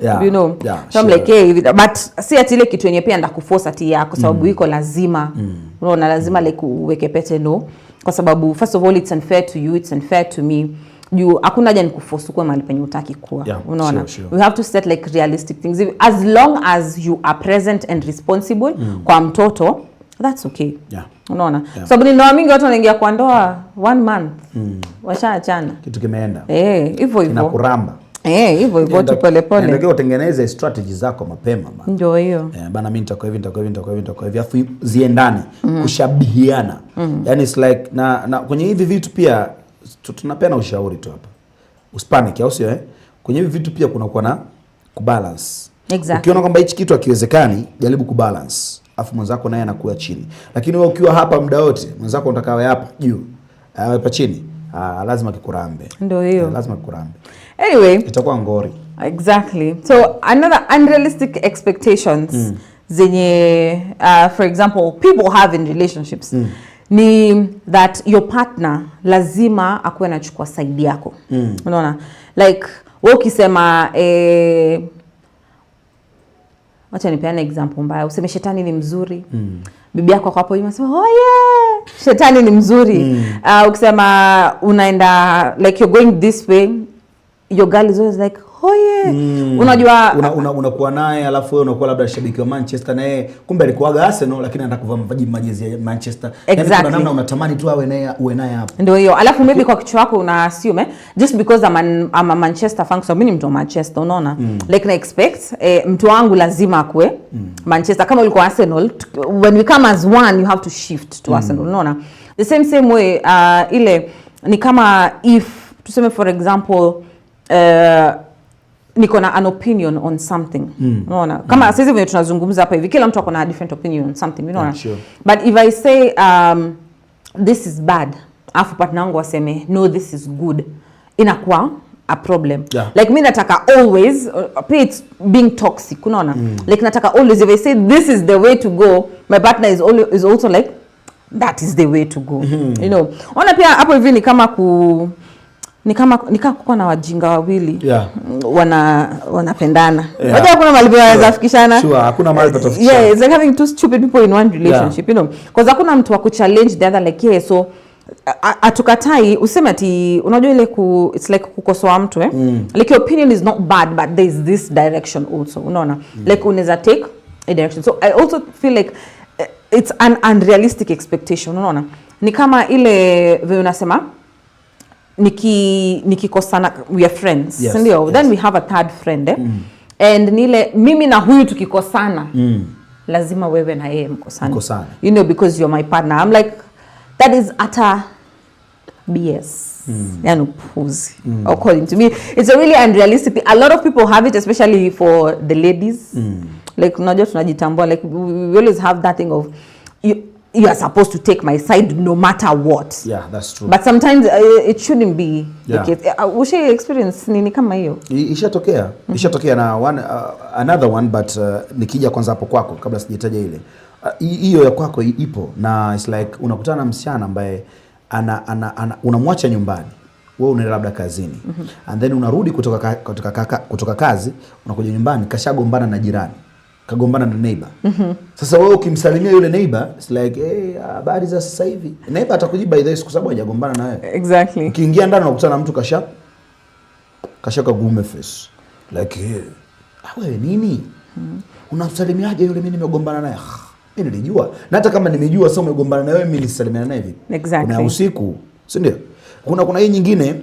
so I'm like, hey, but si ati ile kitu yenye pia ndakuforce ati ya kwa sababu iko lazima, unaona, lazima like uweke pete. No, kwa sababu first of all it's unfair to you, it's unfair to me, juu hakuna haja nikuforce ukuwe mahali penye utaki kuwa. Unaona? Sure. We have to set like realistic things. As long as you are present and responsible kwa mtoto, that's okay. Unaona? Sababu ni ndoa mingi watu wanaingia kwa ndoa one month, washaachana. Kitu kimeenda. Eh, hivyo hivyo. Kinakuramba. Eh, hivyo hivyo tu, pole pole. Inatakiwa utengeneze strategy zako mapema bana. Ndio hiyo. Eh, bana, mimi nitakuwa hivi, nitakuwa hivi, nitakuwa hivi, nitakuwa hivi, afu ziendane, kushabihiana. Yani it's like na kwenye hivi vitu pia tunapeana ushauri tu hapa. Usipanic, au sio, eh? Kwenye hivi vitu pia kuna kuwa na kubalance. Exactly. Ukiona kwamba hichi kitu hakiwezekani, jaribu kubalance. Afu mwenzako naye anakuwa chini. Lakini wewe ukiwa hapa muda wote, mwenzako unataka awe hapa juu, awe hapa chini. Ah, lazima kikurambe. Ndio hiyo. Eh, lazima kikurambe. Anyway, Itakuwa ngori. Exactly. So another unrealistic expectations zenye for example people have in relationships ni that your partner lazima akuwe anachukua side yako. Unaona? Like wewe ukisema, wacha nipeane example mbaya, useme shetani ni mzuri. Bibi yako ako hapo nyuma anasema, "Oh yeah, shetani ni mzuri." Ukisema unaenda, like you're going this way, your girl is always like, "Oh yeah." Unajua Unakuwa naye, alafu wewe unakuwa labda shabiki wa Manchester na yeye kumbe alikuwaga Arsenal, lakini anataka kuvaa majezi ya Manchester. Yaani kuna namna unatamani tu awe naye, uwe naye hapo. Ndio hiyo. Alafu maybe kwa kichwa chako una assume, just because I'm a Manchester fan, so mimi ni mtu wa Manchester, unaona? Like na expect mtu wangu lazima akue Manchester. Kama ulikuwa Arsenal, when we come as one, you have to shift to Arsenal, unaona? The same same way, ile ni kama if tuseme, for example, niko na an opinion on something, unaona? Kama sisi venye tunazungumza hapa hivi, kila mtu ako na a different opinion on something, unaona? Yeah, sure. But if I say, "This is bad," afu partner wangu waseme, "No, this is good," inakuwa a problem. Like mi nataka always, pia it's being toxic, unaona? Like nataka always, if I say this is the way to go, my partner is also like, "That is the way to go." Ona pia hapo hivi ni kama kukuwa na wajinga wawili wanapendana. Unajua hakuna mahali wanaweza fikishana. Sure, hakuna mahali patafikishana. Yeah, it's like having two stupid people in one relationship, because hakuna mtu wa kuchallenge the other, like, yeah, so atukatai useme ati, unajua ile it's like kukosoa mtu, eh? Like your opinion is not bad, but there is this direction also, unaona? Like unaweza take a direction. So I also feel like, it's an unrealistic expectation, unaona? Ni kama ile vile unasema nikikosana, we are friends, sindio? Yes. Then we have a third friend, eh? And nile mimi na huyu tukikosana, lazima wewe na yeye mkosane. Mkosane. Because you're my partner. I'm like, that is utter BS, yani upuzi. According to me, it's a really unrealistic, a lot of people have it, especially for the ladies. Like unajua tunajitambua, like we always have that thing of you are supposed to take my side no matter what. Yeah, that's true. But sometimes it shouldn't be the case. Usha experience nini kama hiyo? Ishatokea na another one, but nikija kwanza hapo kwako kabla sijataja ile, hiyo ya kwako ipo na it's like unakutana na msichana ambaye ana unamwacha nyumbani, wewe unaenda labda kazini, and then unarudi kutoka kazi, unakuja nyumbani, kashagombana na jirani, kagombana na neighbor. Sasa wewe ukimsalimia yule neighbor, it's like, "Hey, habari za sasa hivi?" Neighbor atakujibu by the way kwa sababu hajagombana na wewe. Ukiingia ndani unakutana na mtu kasha kagume face, like, hey, ah, wewe nini, unamsalimiaje yule? Mimi nimegombana naye. Ah, mimi nilijua, na hata kama nimejua sasa umegombana na wewe, mimi nisalimiana naye vipi? Kuna usiku, si ndio? Kuna hii nyingine,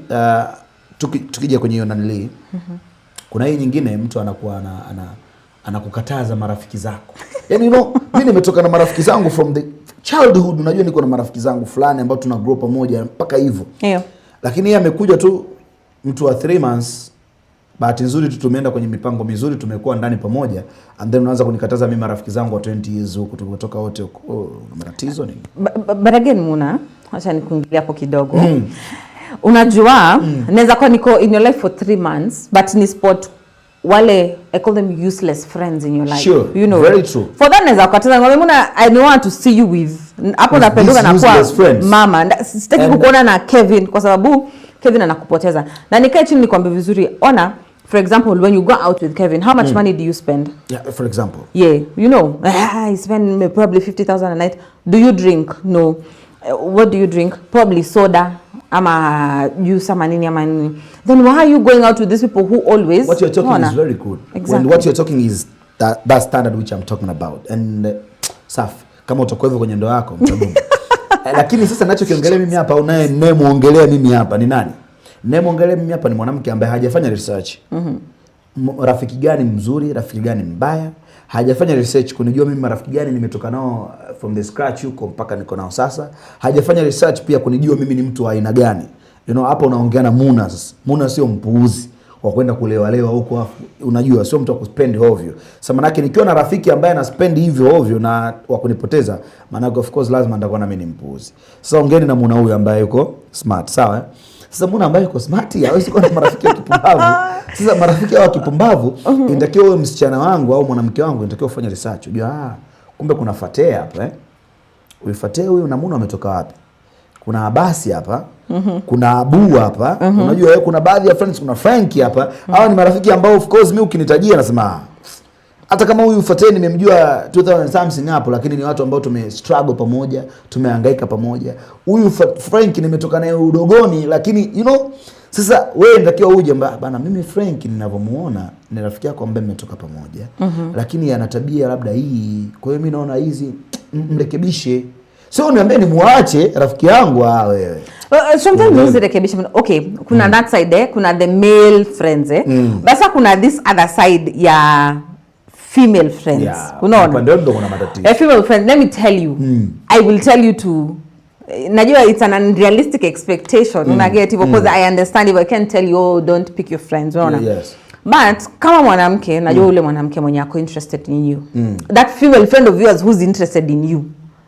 tukija kwenye hiyo nanilii, kuna hii nyingine mtu anakuwa anakukataza marafiki zako. Yani mi nimetoka na marafiki zangu from the childhood, unajua niko na marafiki zangu fulani ambao tuna grow pamoja mpaka hivyo, lakini yeye amekuja tu mtu wa 3 months, bahati nzuri tu tumeenda kwenye mipango mizuri, tumekuwa ndani pamoja, and then unaanza kunikataza mimi marafiki zangu wa 20 years huku tumetoka wote huku. Oh, una matatizo nini? But again, Muna, acha nikuingilia hapo kidogo. Unajua naweza kuwa niko in your life for 3 months, but ni spot wale I call them useless friends in your life. Very true. For that naweza kukataza, ngombe, "Muna, I don't want to see you with hapo." With Napenduka these na kuwa useless friends. Mama, sitaki kukuona na Kevin kwa sababu Kevin anakupoteza. Na nikae chini nikwambie vizuri, ona, for example, when you go out with Kevin, how much money do you spend? Yeah, for example. Yeah, I spend probably 50,000 a night. Do you drink? No. What do you drink? Probably soda ama juice ama nini ama nini. Then why are you going out with these people who always What you're talking Unaona? Is very good. Exactly. When what you're talking is that standard which I'm talking about. And safi, kama utakuwa hivyo kwenye ndoa yako mtadumu. Lakini sasa ninachokiongelea mimi hapa, unaye ninayemwongelea mimi hapa ni nani? Ninayemwongelea mimi hapa ni mwanamke ambaye hajafanya research. Rafiki gani mzuri, rafiki gani mbaya, hajafanya research kunijua mimi marafiki gani nimetoka nao from the scratch huko mpaka niko nao sasa. Hajafanya research pia kunijua mimi ni mtu wa aina gani. Hapa unaongea na Muna sasa. Muna sio mpuuzi. wa kwenda kulewalewa huko, afu unajua sio mtu wa kuspend ovyo. Sasa manake nikiwa na rafiki ambaye ana spend hivyo ovyo na wa kunipoteza, manake of course lazima nitakuwa na mimi ni mpuuzi. Sasa ongeeni na Muna huyu ambaye yuko smart, sawa eh? Sasa Muna ambaye yuko smart hawezi kuwa na marafiki wa kipumbavu. Sasa marafiki hao wa kipumbavu, inatakiwa wewe msichana wangu au mwanamke wangu, inatakiwa ufanye research. Unajua kumbe kuna Fatee hapa eh. Huyu Fatee huyu na Muna ametoka wapi? Kuna Abasi hapa, kuna Abu hapa, unajua kuna baadhi ya friends, kuna Frank hapa. Hawa ni marafiki ambao of course mimi ukinitajia nasema hata kama huyu Fatee nimemjua 2000 something hapo, lakini ni watu ambao tume struggle pamoja, tumehangaika pamoja. Huyu Frank nimetoka naye udogoni, lakini you know, sasa wewe inatakiwa uje bana, mimi Frank ninavyomuona ni rafiki yako ambaye mmetoka pamoja, lakini ana tabia labda hii, kwa hiyo mimi naona hizi mrekebishe. Sio niambie nimuache rafiki yangu, wewe. Well, sometimes huwezi rekebisha. Okay, kuna that side eh, kuna the male friends eh. Basa kuna this other side ya female friends. Yeah, Unaona? upande ndo kuna matatizo. A female friend, let me tell you. I will tell you to najua it's an unrealistic expectation, una get hivyo, because I understand if I can tell you, oh, don't pick your friends, unaona? Yes. But kama mwanamke najua ule mwanamke mwenye ako interested in you, that female friend of yours who's interested in you,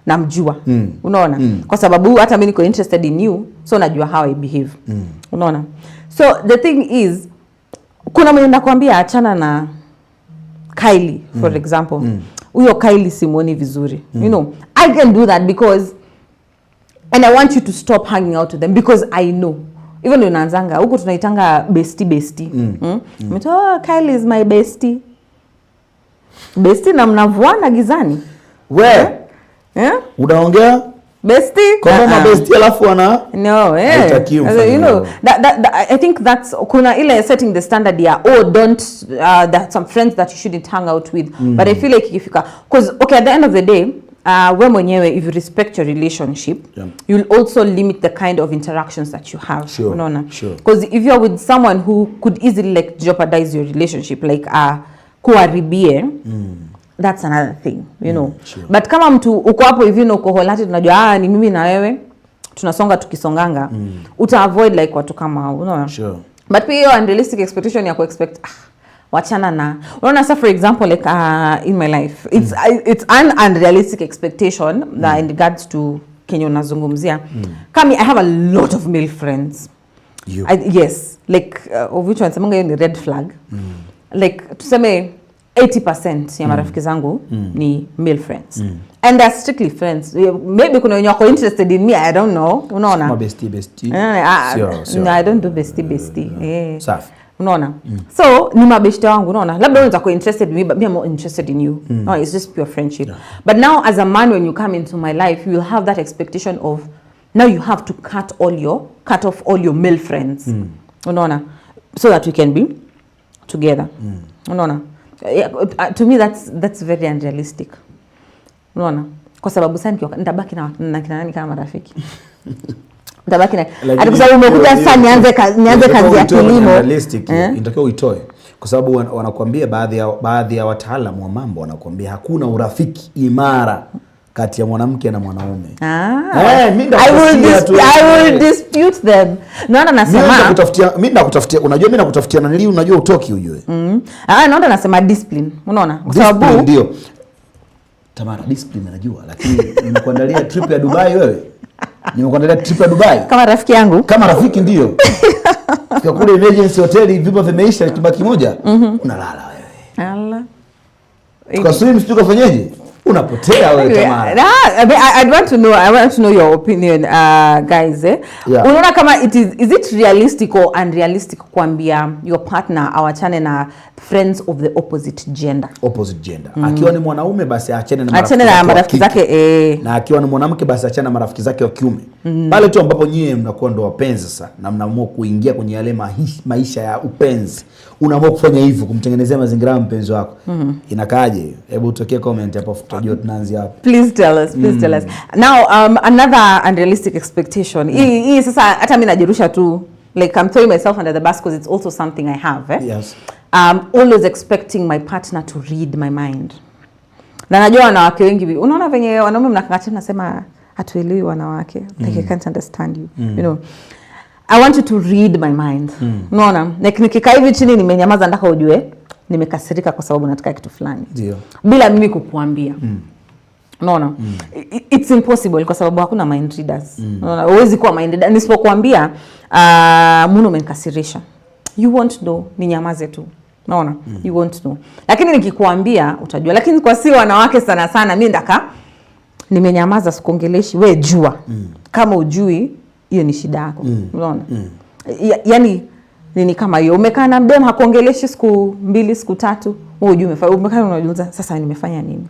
namjua, unaona? Kwa sababu hata mi niko interested in you, so najua how I behave, unaona? So the thing is, kuna mwenye nakwambia achana na Kylie, for example, huyo Kylie simuoni vizuri. I can do that because, and I want you to stop hanging out with them because I know even ndio inaanzanga huku tunaitanga bestie bestie, mm. Oh, Kylie is my bestie bestie, na mnavuana gizani. We eh? Unaongea Bestie. kwa mama. Uh-uh. Bestie alafu ana No, eh. Haitakiwi mfanye You know, hivyo. that, I think that's kuna ile setting the standard ya, oh, don't, there are some friends that you shouldn't hang out with. But I feel like ikifika, because okay, at the end of the day, we mwenyewe, if you respect your relationship, you'll also limit the kind of interactions that you have. Unaona? Sure. Because if you're with someone who could easily like jeopardize your relationship, like kuharibie, that's another thing. But kama mtu uko hapo hivi na uko wholehearted, unajua ni mimi na wewe tunasonga tukisonganga, uta avoid like watu kama hao, unaona? Sure. But pia hiyo unrealistic expectation ya kuexpect, wachana na, unaona, sa for example, like in my life it's an unrealistic expectation na in regards to kenye unazungumzia. Kami I have a lot of male friends. You. Yes, like of which wanasemanga hiyo ni red flag. Like tuseme 80% ya marafiki zangu ni male friends and they're strictly friends. Maybe kuna wenye wako interested in me, I don't know, unaona? Kama bestie bestie. Eh, Sio, sio. no, I don't do bestie bestie, eh. Safi. Unaona? So ni mabeshte wangu, unaona? Labda unaweza kuwa interested in me, but me, I'm not interested in you. No, it's just pure friendship. But now as a man, when you come into my life, you will have that expectation of now you have to cut off all your male friends, unaona, so that we can be together, unaona? Yeah, to me that's very unrealistic, unaona? Kwa sababu sasa nitabaki na kina nani kama marafiki? Nitabaki na Lakini ati kwa sababu umekuja sasa nianze inatakiwa kazi ya uitoe kwenye kilimo. unrealistic, Eh? inatakiwa uitoe kwa sababu wanakuambia baadhi ya wataalamu wa mambo wanakuambia hakuna urafiki imara kati ya mwanamke na mwanaume. Ah. Eh, mi I will, ndakutafutia tu. I will dispute them. Naona Mimi nasema mimi nakutafutia, unajua mimi nakutafutia nanili, unajua utoki ujue. Ah, naona nasema discipline. Unaona? Kwa Discipline sababu ndio. Tamara, discipline najua, lakini nimekuandalia trip ya Dubai wewe. Nimekuandalia trip ya Dubai. Kama rafiki yangu. Kama rafiki ndio. Fika kule emergency hoteli, vyumba vimeisha, chumba kimoja, unalala wewe. Allah. Tukaswim, sijui tukafanyeje? Unapotea wewe, Tamara. Nah, I mean, I'd want to know, I want to know your opinion, guys, eh? Yeah. Unaona kama it is it realistic or unrealistic kuambia your partner awachane na friends of the opposite gender? Opposite gender. Akiwa ni mwanaume basi aachane na Achane na wake wa marafiki kike. zake, eh. Na akiwa ni mwanamke basi achane na marafiki zake wa kiume. Pale tu ambapo nyie mnakuwa ndo wapenzi sasa na mnaamua kuingia kwenye yale maisha ya upenzi, unaamua kufanya hivyo kumtengenezea mazingira ya mpenzi wako, inakaaje hiyo? Hebu tuwekee comment hapo tutajua tunaanzia wapi. Please tell us, please tell us. Now, another unrealistic expectation. Hii sasa hata mimi najirusha tu, like I'm throwing myself under the bus because it's also something I have, eh? Yes. Always expecting my partner to read my mind. Na najua wanawake wengi, unaona venye wanaume mnakaa chini nasema hatuelewi wanawake, like I can't understand you. I want you to read my mind. Unaona? Like nikikaa hivi chini nimenyamaza, nataka ujue nimekasirika kwa sababu nataka kitu fulani. Bila mimi kukuambia. Unaona? It's impossible kwa sababu hakuna mind readers. Unaona? Huwezi kuwa mind reader. Nisipokuambia, Muno umenikasirisha, you won't know, ninyamaze tu. Unaona? You won't know. Lakini nikikuambia utajua. Lakini kwa si wanawake sana sana, mimi ndaka nimenyamaza, sikuongeleshi, we jua. Kama ujui, hiyo ni shida yako. Unaona? Yaani nini kama hiyo, umekaa na mdem hakuongeleshi siku 2, siku 3, wewe hujui umekaa unajiuliza, sasa nimefanya nini?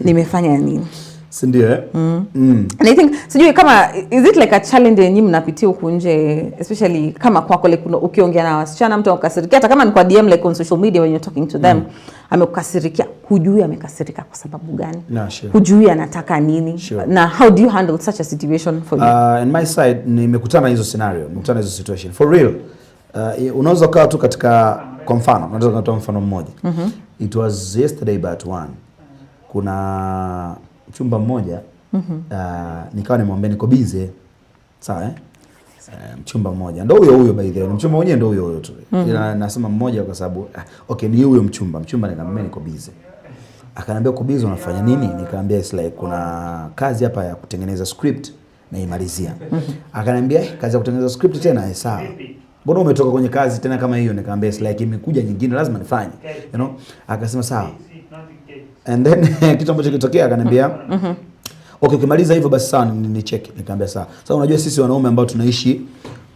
Nimefanya nini? Si ndio, eh? And I think, sijui kama is it like a challenge yenye mnapitia huku nje, especially kama kwako, like ukiongea na wasichana, mtu akukasirikia, hata kama ni kwa DM, like on social media, when you're talking to them, amekukasirikia, hujui amekasirika kwa sababu gani? No, sure. Hujui anataka nini? Na how do you handle such a situation for you? In my side nimekutana hizo scenario, nimekutana hizo situation for real. Unaweza ukawa tu katika, kwa mfano, unaweza kutoa mfano mmoja. It was yesterday but one. Kuna mchumba mmoja, nikawa nimwambia niko busy. Sawa, eh? Mchumba mmoja ndo huyo huyo, by the way. Mchumba mwenyewe ndo huyo huyo tu. Ila nasema mmoja kwa sababu, okay, ni huyo mchumba. Mchumba nikamwambia niko busy. Akaniambia, "Uko busy unafanya nini?" Nikamwambia, "It's like kuna kazi hapa ya kutengeneza script naimalizia." Akaniambia, "Kazi ya kutengeneza script tena? Eh, sawa. Mbona umetoka kwenye kazi tena kama hiyo?" Nikamwambia, "It's like imekuja nyingine, lazima nifanye." Akasema sawa. And then kitu ambacho kilitokea, akaniambia, "Okay, ukimaliza hivyo basi sawa, nicheke." Nikamwambia sawa. Sasa unajua sisi wanaume ambao tunaishi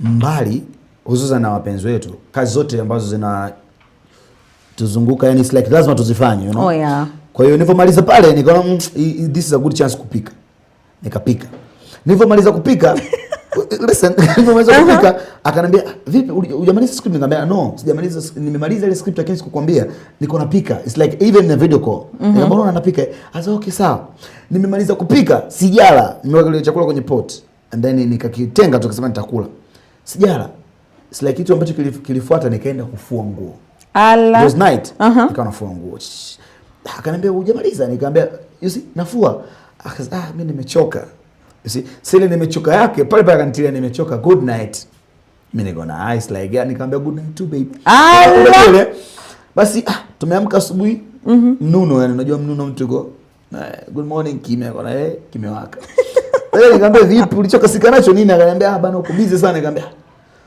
mbali, hususan na wapenzi wetu, kazi zote ambazo zina tuzunguka, yani it's like lazima tuzifanye. Oh, yeah. Kwa hiyo nilipomaliza pale nikaona, this is a good chance kupika. Nikapika. Nilipomaliza kupika, listen, nilipomaliza kupika akaniambia, "Vipi, hujamaliza script?" Nikamwambia, "No, sijamaliza, nimemaliza ile script lakini sikukwambia. Niko napika." It's like even in a video call. Nikamwambia, "Unaona napika." Asa okay sawa. Nimemaliza kupika, sijala. Nimeweka ile chakula kwenye pot and then nikakitenga tu, kasema nitakula. Sijala. It's like kitu ambacho kilifuata, nikaenda kufua nguo. Ala. It was night. Nikawa nafua nguo. Shh. Akaniambia, "Hujamaliza?" Nikamwambia, "You see, nafua." Akasema, "Ah, mimi nimechoka." You see, sile nimechoka yake pale pale akanitilia, "Nimechoka, good night." Mimi niko na ice like, yeah, nikamwambia, "Good night too, babe." Ala. Unajua ile? Basi tumeamka asubuhi, mnuno, yani unajua mnuno, mtu yuko good morning, kimya kona, kimewaka. Sasa nikamwambia, "Vipi, ulichokasika nacho nini?" Akaniambia, "Ah bana, uko busy sana." Nikamwambia,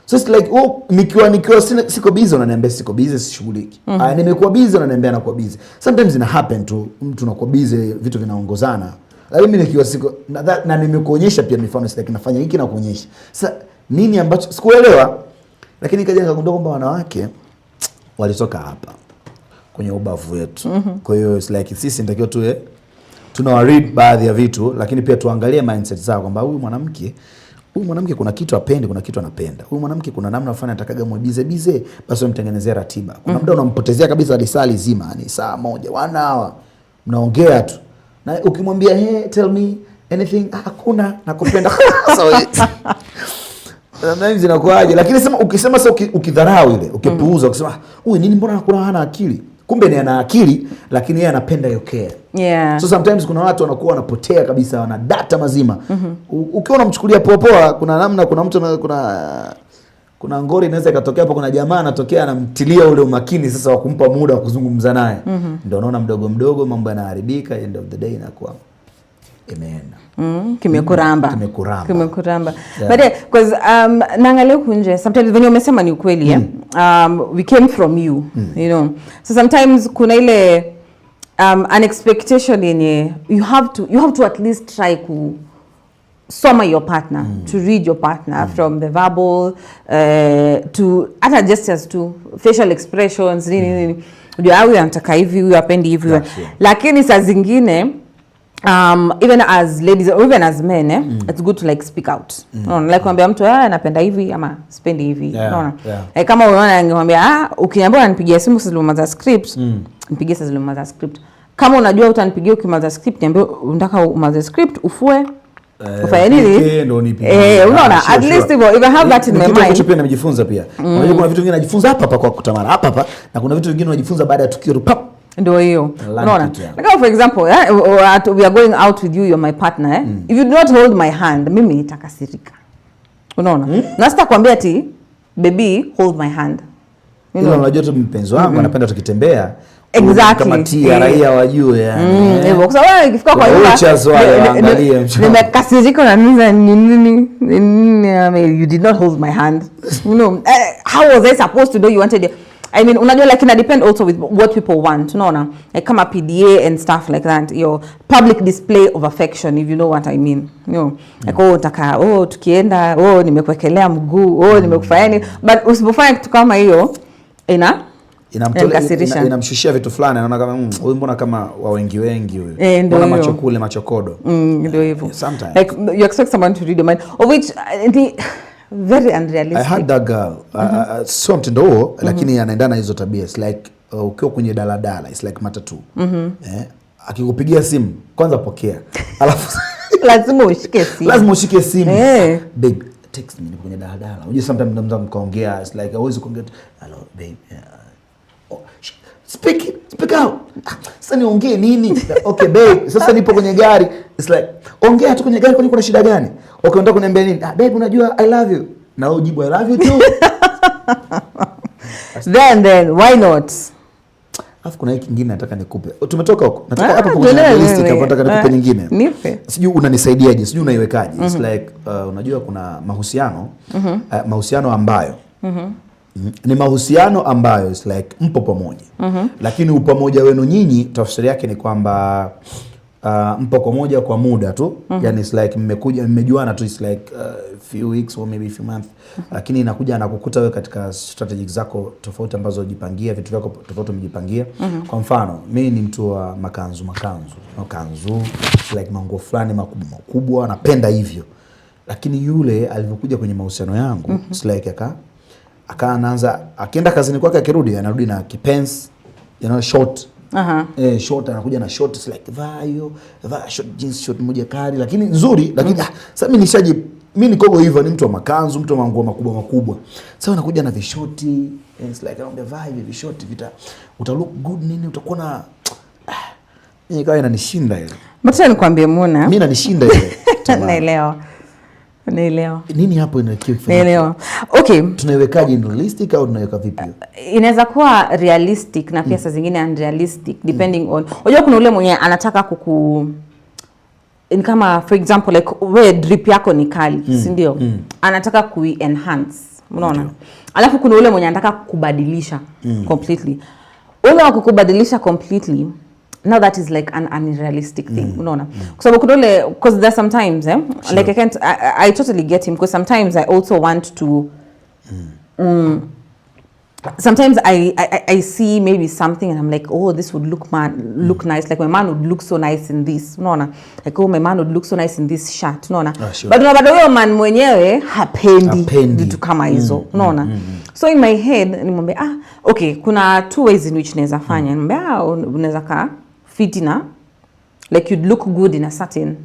so it's like, oh, nikiwa siko busy unaniambia siko busy, sishughuliki. Ah, nimekuwa busy unaniambia nakuwa busy. Sometimes ina happen tu, mtu unakuwa busy, vitu vinaongozana. Lakini mimi nikiwa siko na nimekuonyesha pia mifano, it's like nafanya hiki na kuonyesha. Sasa nini ambacho sikuelewa, lakini nikaja nikagundua kwamba wanawake walitoka hapa kwenye ubavu wetu. Kwa hiyo it's like sisi nitakiwa tuwe tuna read baadhi ya vitu, lakini pia tuangalie mindset zao kwamba huyu mwanamke kuna kitu apendi, kuna kitu anapenda. Huyu mwanamke kuna namna fulani atakaga mwibize bize, basi umtengenezee ratiba. Kuna muda unampotezea kabisa lisaa lizima, ni saa moja, one hour mnaongea tu, na ukimwambia, "Hey, tell me anything," "Ah, hakuna, nakupenda." So, sometimes inakuwaje? Lakini sema ukisema sasa ukidharau ile, ukipuuza, ukisema, "Ah, huyu nini, mbona hakuna, hana akili?" Kumbe ni ana akili, lakini yeye anapenda hiyo care. So sometimes kuna watu wanakuwa wanapotea kabisa, wana data mazima. Ukiwa unamchukulia poa poa, kuna namna, kuna mtu kuna ngori inaweza ikatokea hapo, kuna jamaa anatokea anamtilia ule umakini sasa wa kumpa muda wa kuzungumza naye. Ndio unaona mdogo mdogo mambo yanaharibika, end of the day inakuwa imeenda. Kimekuramba. Kimekuramba. Kimekuramba. Yeah. But yeah, 'cause naangalia huku nje sometimes, venye umesema ni ukweli, eh? We came from you, you know. So sometimes kuna ile an expectation yenye you have to at least try ku soma your partner, to read your partner from the verbal to hata gestures to facial expressions, nini nini, unajua, "Ah, huyu anataka hivi, huyu apendi hivi." Yeah, sure. Lakini saa zingine, even as ladies or even as men, eh, it's good to like speak out. Unaona, like kuambia mtu, "Ah, napenda hivi ama sipendi hivi." Unaona? Yeah. Eh, kama unaona, ningemwambia, "Ah, ukiniambia unanipigia simu sasa umaliza script, nipigie sasa umaliza script. Kama unajua utanipigia ukimaliza script, niambie unataka umalize script, ufue, ufanye nini." Upike, ndo unipigie. Eh, unaona, Ah, sure, at least sure. hivyo, if I have that in Ni my kitu mind. ambacho pia nimejifunza pia. Unajua kuna vitu vingine najifunza hapa hapa kwa kutamara hapa hapa, na kuna vitu vingine unajifunza baada ya tukio tu, pap. Ndio hiyo. Learn Unaona, kitu, yeah. like for example, we are going out with you, you're my partner, eh? If you do not hold my hand, mimi nitakasirika. Unaona? Na sitakwambia ati, "Baby, hold my hand." You Ila know? unajua tu mpenzi wangu anapenda tukitembea Exactly. kama tia raia wajue yani. Hivyo. Kwa sababu ikifika kwa nyumba Uchas wale waangalie mchongo. Nimekasirika na nini ni nini ni nini, I mean, you did not hold my hand. How was I supposed to know you wanted it? I mean, unajua, like, ina depend also with what people want, unaona? Like kama PDA and stuff like that, your public display of affection, if you know what I mean. Like, oh, nataka, oh, tukienda, oh, nimekuwekelea mguu, oh, nimekufanya nini. But usipofanya kitu kama hiyo, ina inakasirisha. Inamshushia vitu fulani, anaona kama huyu mbona kama wa wengi wengi huyu. Eh, ndio Mbona hiyo. Macho kule macho kodo. Ndio hivyo. Sometimes. Like, you expect someone to read your mind, of which ni very unrealistic. I had that girl. Sio mtindo huo, lakini anaendana na hizo tabia. It's like ukiwa kwenye daladala, it's like matatu. Eh, akikupigia simu kwanza pokea. Alafu Lazima ushike simu. Lazima ushike simu. Eh. "Babe, text me, nipo kwenye daladala." Unajua sometimes mnaweza mkaongea, it's like hauwezi kuongea tu, "Hello babe." Yeah. "Oh, speak speak out." "Ah, sasa niongee nini?" "Okay babe, sasa nipo kwenye gari." It's like, ongea tu kwenye gari, kwani kuna shida gani? "Okay, unataka kuniambia nini?" "Ah, babe, unajua I love you." Na wewe ujibu, "I love you too." Then why not? Alafu kuna hiki kingine nataka nikupe. Tumetoka huko. Nataka Ah, hapo kwenye tuendelee, realistic hapo wewe. nataka nikupe Ah, nyingine. nipe. Sijui unanisaidiaje, sijui unaiwekaje. It's like unajua kuna mahusiano mahusiano ambayo ni mahusiano ambayo it's like mpo pamoja, lakini upamoja wenu nyinyi tafsiri yake ni kwamba mpo pamoja kwa muda tu. Yani it's like mmekuja mmejuana tu, it's like few weeks or maybe few months, lakini inakuja anakukuta wewe katika strategies zako tofauti ambazo ujipangia, vitu vyako tofauti umejipangia. Kwa mfano, mi ni mtu wa makanzu makanzu makanzu, it's like manguo fulani makubwa makubwa, napenda hivyo, lakini yule alivyokuja kwenye mahusiano yangu, it's like aka anaanza akienda kazini kwake, akirudi anarudi na kipants, short. Eh, short, anakuja na short. It's like, vaa hiyo, vaa short jeans, short moja kali lakini nzuri, lakini sasa mimi nishaji mimi nikogo hivyo, ni mtu wa makanzu, mtu wa manguo makubwa makubwa. Sasa anakuja na vishoti, it's like anambia, "Vaa hivi vishoti, vita uta look good nini, utakuwa na mimi ikawa inanishinda ile. But nikwambie, Muna. Mimi inanishinda ile tamaa. Naelewa. Naelewa. Nini hapo inakiwa kufanyika? Naelewa. Okay. Tunaiwekaje, in realistic au tunaiweka vipi hiyo? Inaweza kuwa realistic na pia saa zingine unrealistic, depending on, unajua kuna ule mwenye anataka kuku ni kama, for example, like we drip yako ni kali, si ndio? Anataka kui enhance, unaona? Alafu kuna ule mwenye anataka kubadilisha completely. Ule wa kukubadilisha completely, now that is like an unrealistic thing, unaona? Kwa sababu kuna ule, because there sometimes, like I can't I totally get him, because sometimes I also want to sometimes I see maybe something and I'm like, "Oh, this would look nice. Like, my man would look so nice in this." Unaona? Like, "Oh, my man would look so nice in this shirt." Unaona? Ah, sure. But unapata huyo man mwenyewe hapendi Hapendi. Vitu kama hizo. Unaona? So in my head nimwambie, "Ah, okay, kuna two ways in which naweza fanya." Nimwambie, "Ah, unaweza kaa fiti na like you'd look good in a certain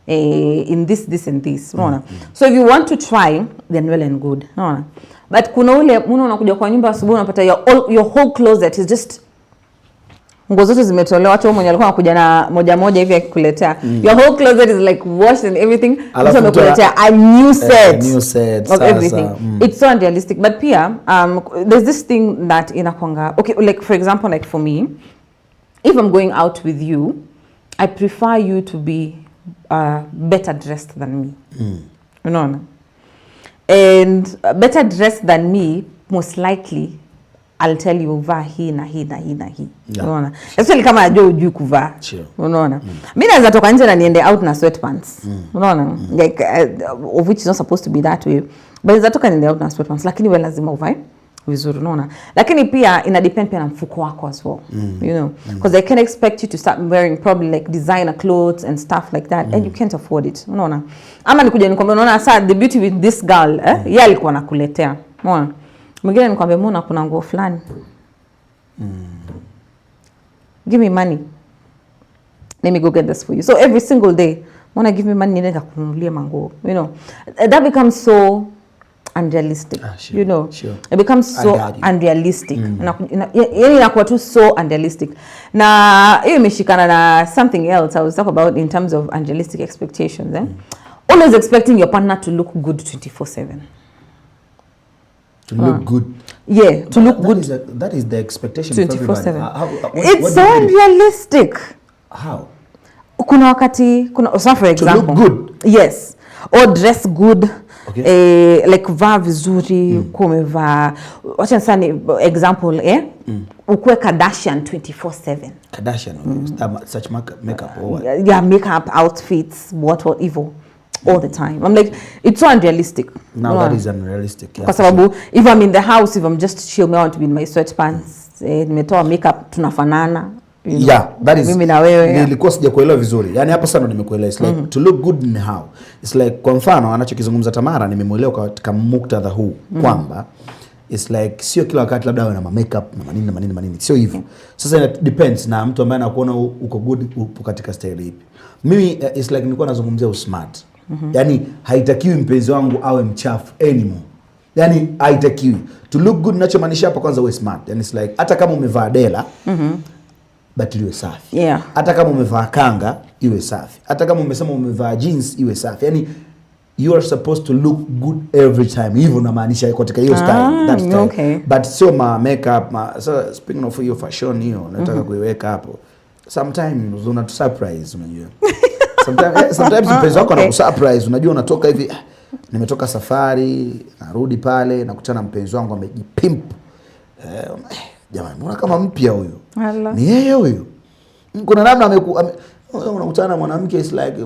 in this, this and this." Unaona? So if you want to try, then well and good. Unaona? But kuna ule muna unakuja kwa nyumba asubuhi, unapata your whole closet is just nguo zote zimetolewa. Hata huyo mwenye alikuwa anakuja na moja moja hivi akikuletea, your whole closet is like washed and everything. Alafu Mtu mtu amekuletea a new set new set, of sasa, everything. It's so unrealistic. But pia there's this thing that inakwanga, okay, like for example, like for me, if I'm going out with you, I prefer you to be better dressed than me. Unaona? And better dressed than me, most likely I'll tell you, "Vaa hii na hii na hii na hii." Unaona? Especially kama najua hujui kuvaa. Unaona? Mi naweza toka nje na niende out na sweatpants. Unaona? Like, of which is not supposed to be that way. But naweza toka niende out na sweatpants, lakini wewe lazima uvae vizuri, unaona? Lakini pia ina depend pia na mfuko wako as well. Because I can expect you to start wearing probably like designer clothes and stuff like that and you can't afford it. Unaona? Ama nikuja nikwambia, unaona sasa the beauty with this girl, eh? Yeye alikuwa anakuletea. Unaona? Mwingine nikwambia, "Mbona kuna nguo fulani? Give me money. Let me go get this for you." So every single day, "Wanna give me money niende nikakununulia manguo." That becomes so unrealistic. Ah, sure, sure. It becomes so I got you. Unrealistic. Yaani inakuwa tu so unrealistic. Na hiyo imeshikana na something else I was talk about in terms of unrealistic expectations, eh? Always expecting your partner to look good 24/7. To look good. Yeah, to look That good. That is the expectation of everybody. 24/7. What It's do so you mean? unrealistic. How? Kuna wakati kuna, so for To example, look good. Yes, or dress good. Like vaa vizuri, kuwa umevaa, wacha sasa ni example, ukuwe Kardashian 24/7. Kardashian, okay. Such makeup or what? Yeah, makeup, outfits, what evil all the time. I'm like, it's so unrealistic. Now Unaona? that is unrealistic. Yeah, Kwa for sure. sababu if I'm in the house, if I'm just chill, I want to be in my sweatpants, nimetoa makeup, tunafanana. Yeah, that is Mimi na wewe, yeah. Nilikuwa sijakuelewa vizuri. Yaani hapa sana nimekuelewa. It's like to look good in how. It's like, kwa mfano, anachokizungumza Tamara nimemuelewa katika muktadha huu kwamba it's like sio kila wakati labda awe na ma makeup na manini na manini na manini. Sio hivyo. Sasa it depends na mtu ambaye anakuona uko good, upo katika style ipi. Mimi it's like nilikuwa nazungumzia usmart. Yaani haitakiwi mpenzi wangu awe mchafu anymore. Yaani haitakiwi. To look good ninachomaanisha hapa, kwanza uwe smart. Yaani it's like hata kama umevaa dela, but iwe safi. Hata kama umevaa kanga, iwe safi. Hata kama umesema umevaa jeans, iwe safi. Yani you are supposed to look good every time. Hivyo namaanisha katika hiyo style, that style. But sio ma makeup ma, so speaking of hiyo fashion hiyo nataka kuiweka hapo. Sometimes una surprise, unajua. Sometimes mpenzi wako anakusurprise, unajua unatoka hivi, "Ah, nimetoka safari, narudi pale nakutana na mpenzi wangu amejipimp. Jamani, mbona kama mpya huyu?" Ala. Ni yeye huyu. Kuna namna unakutana na mwanamke, it's like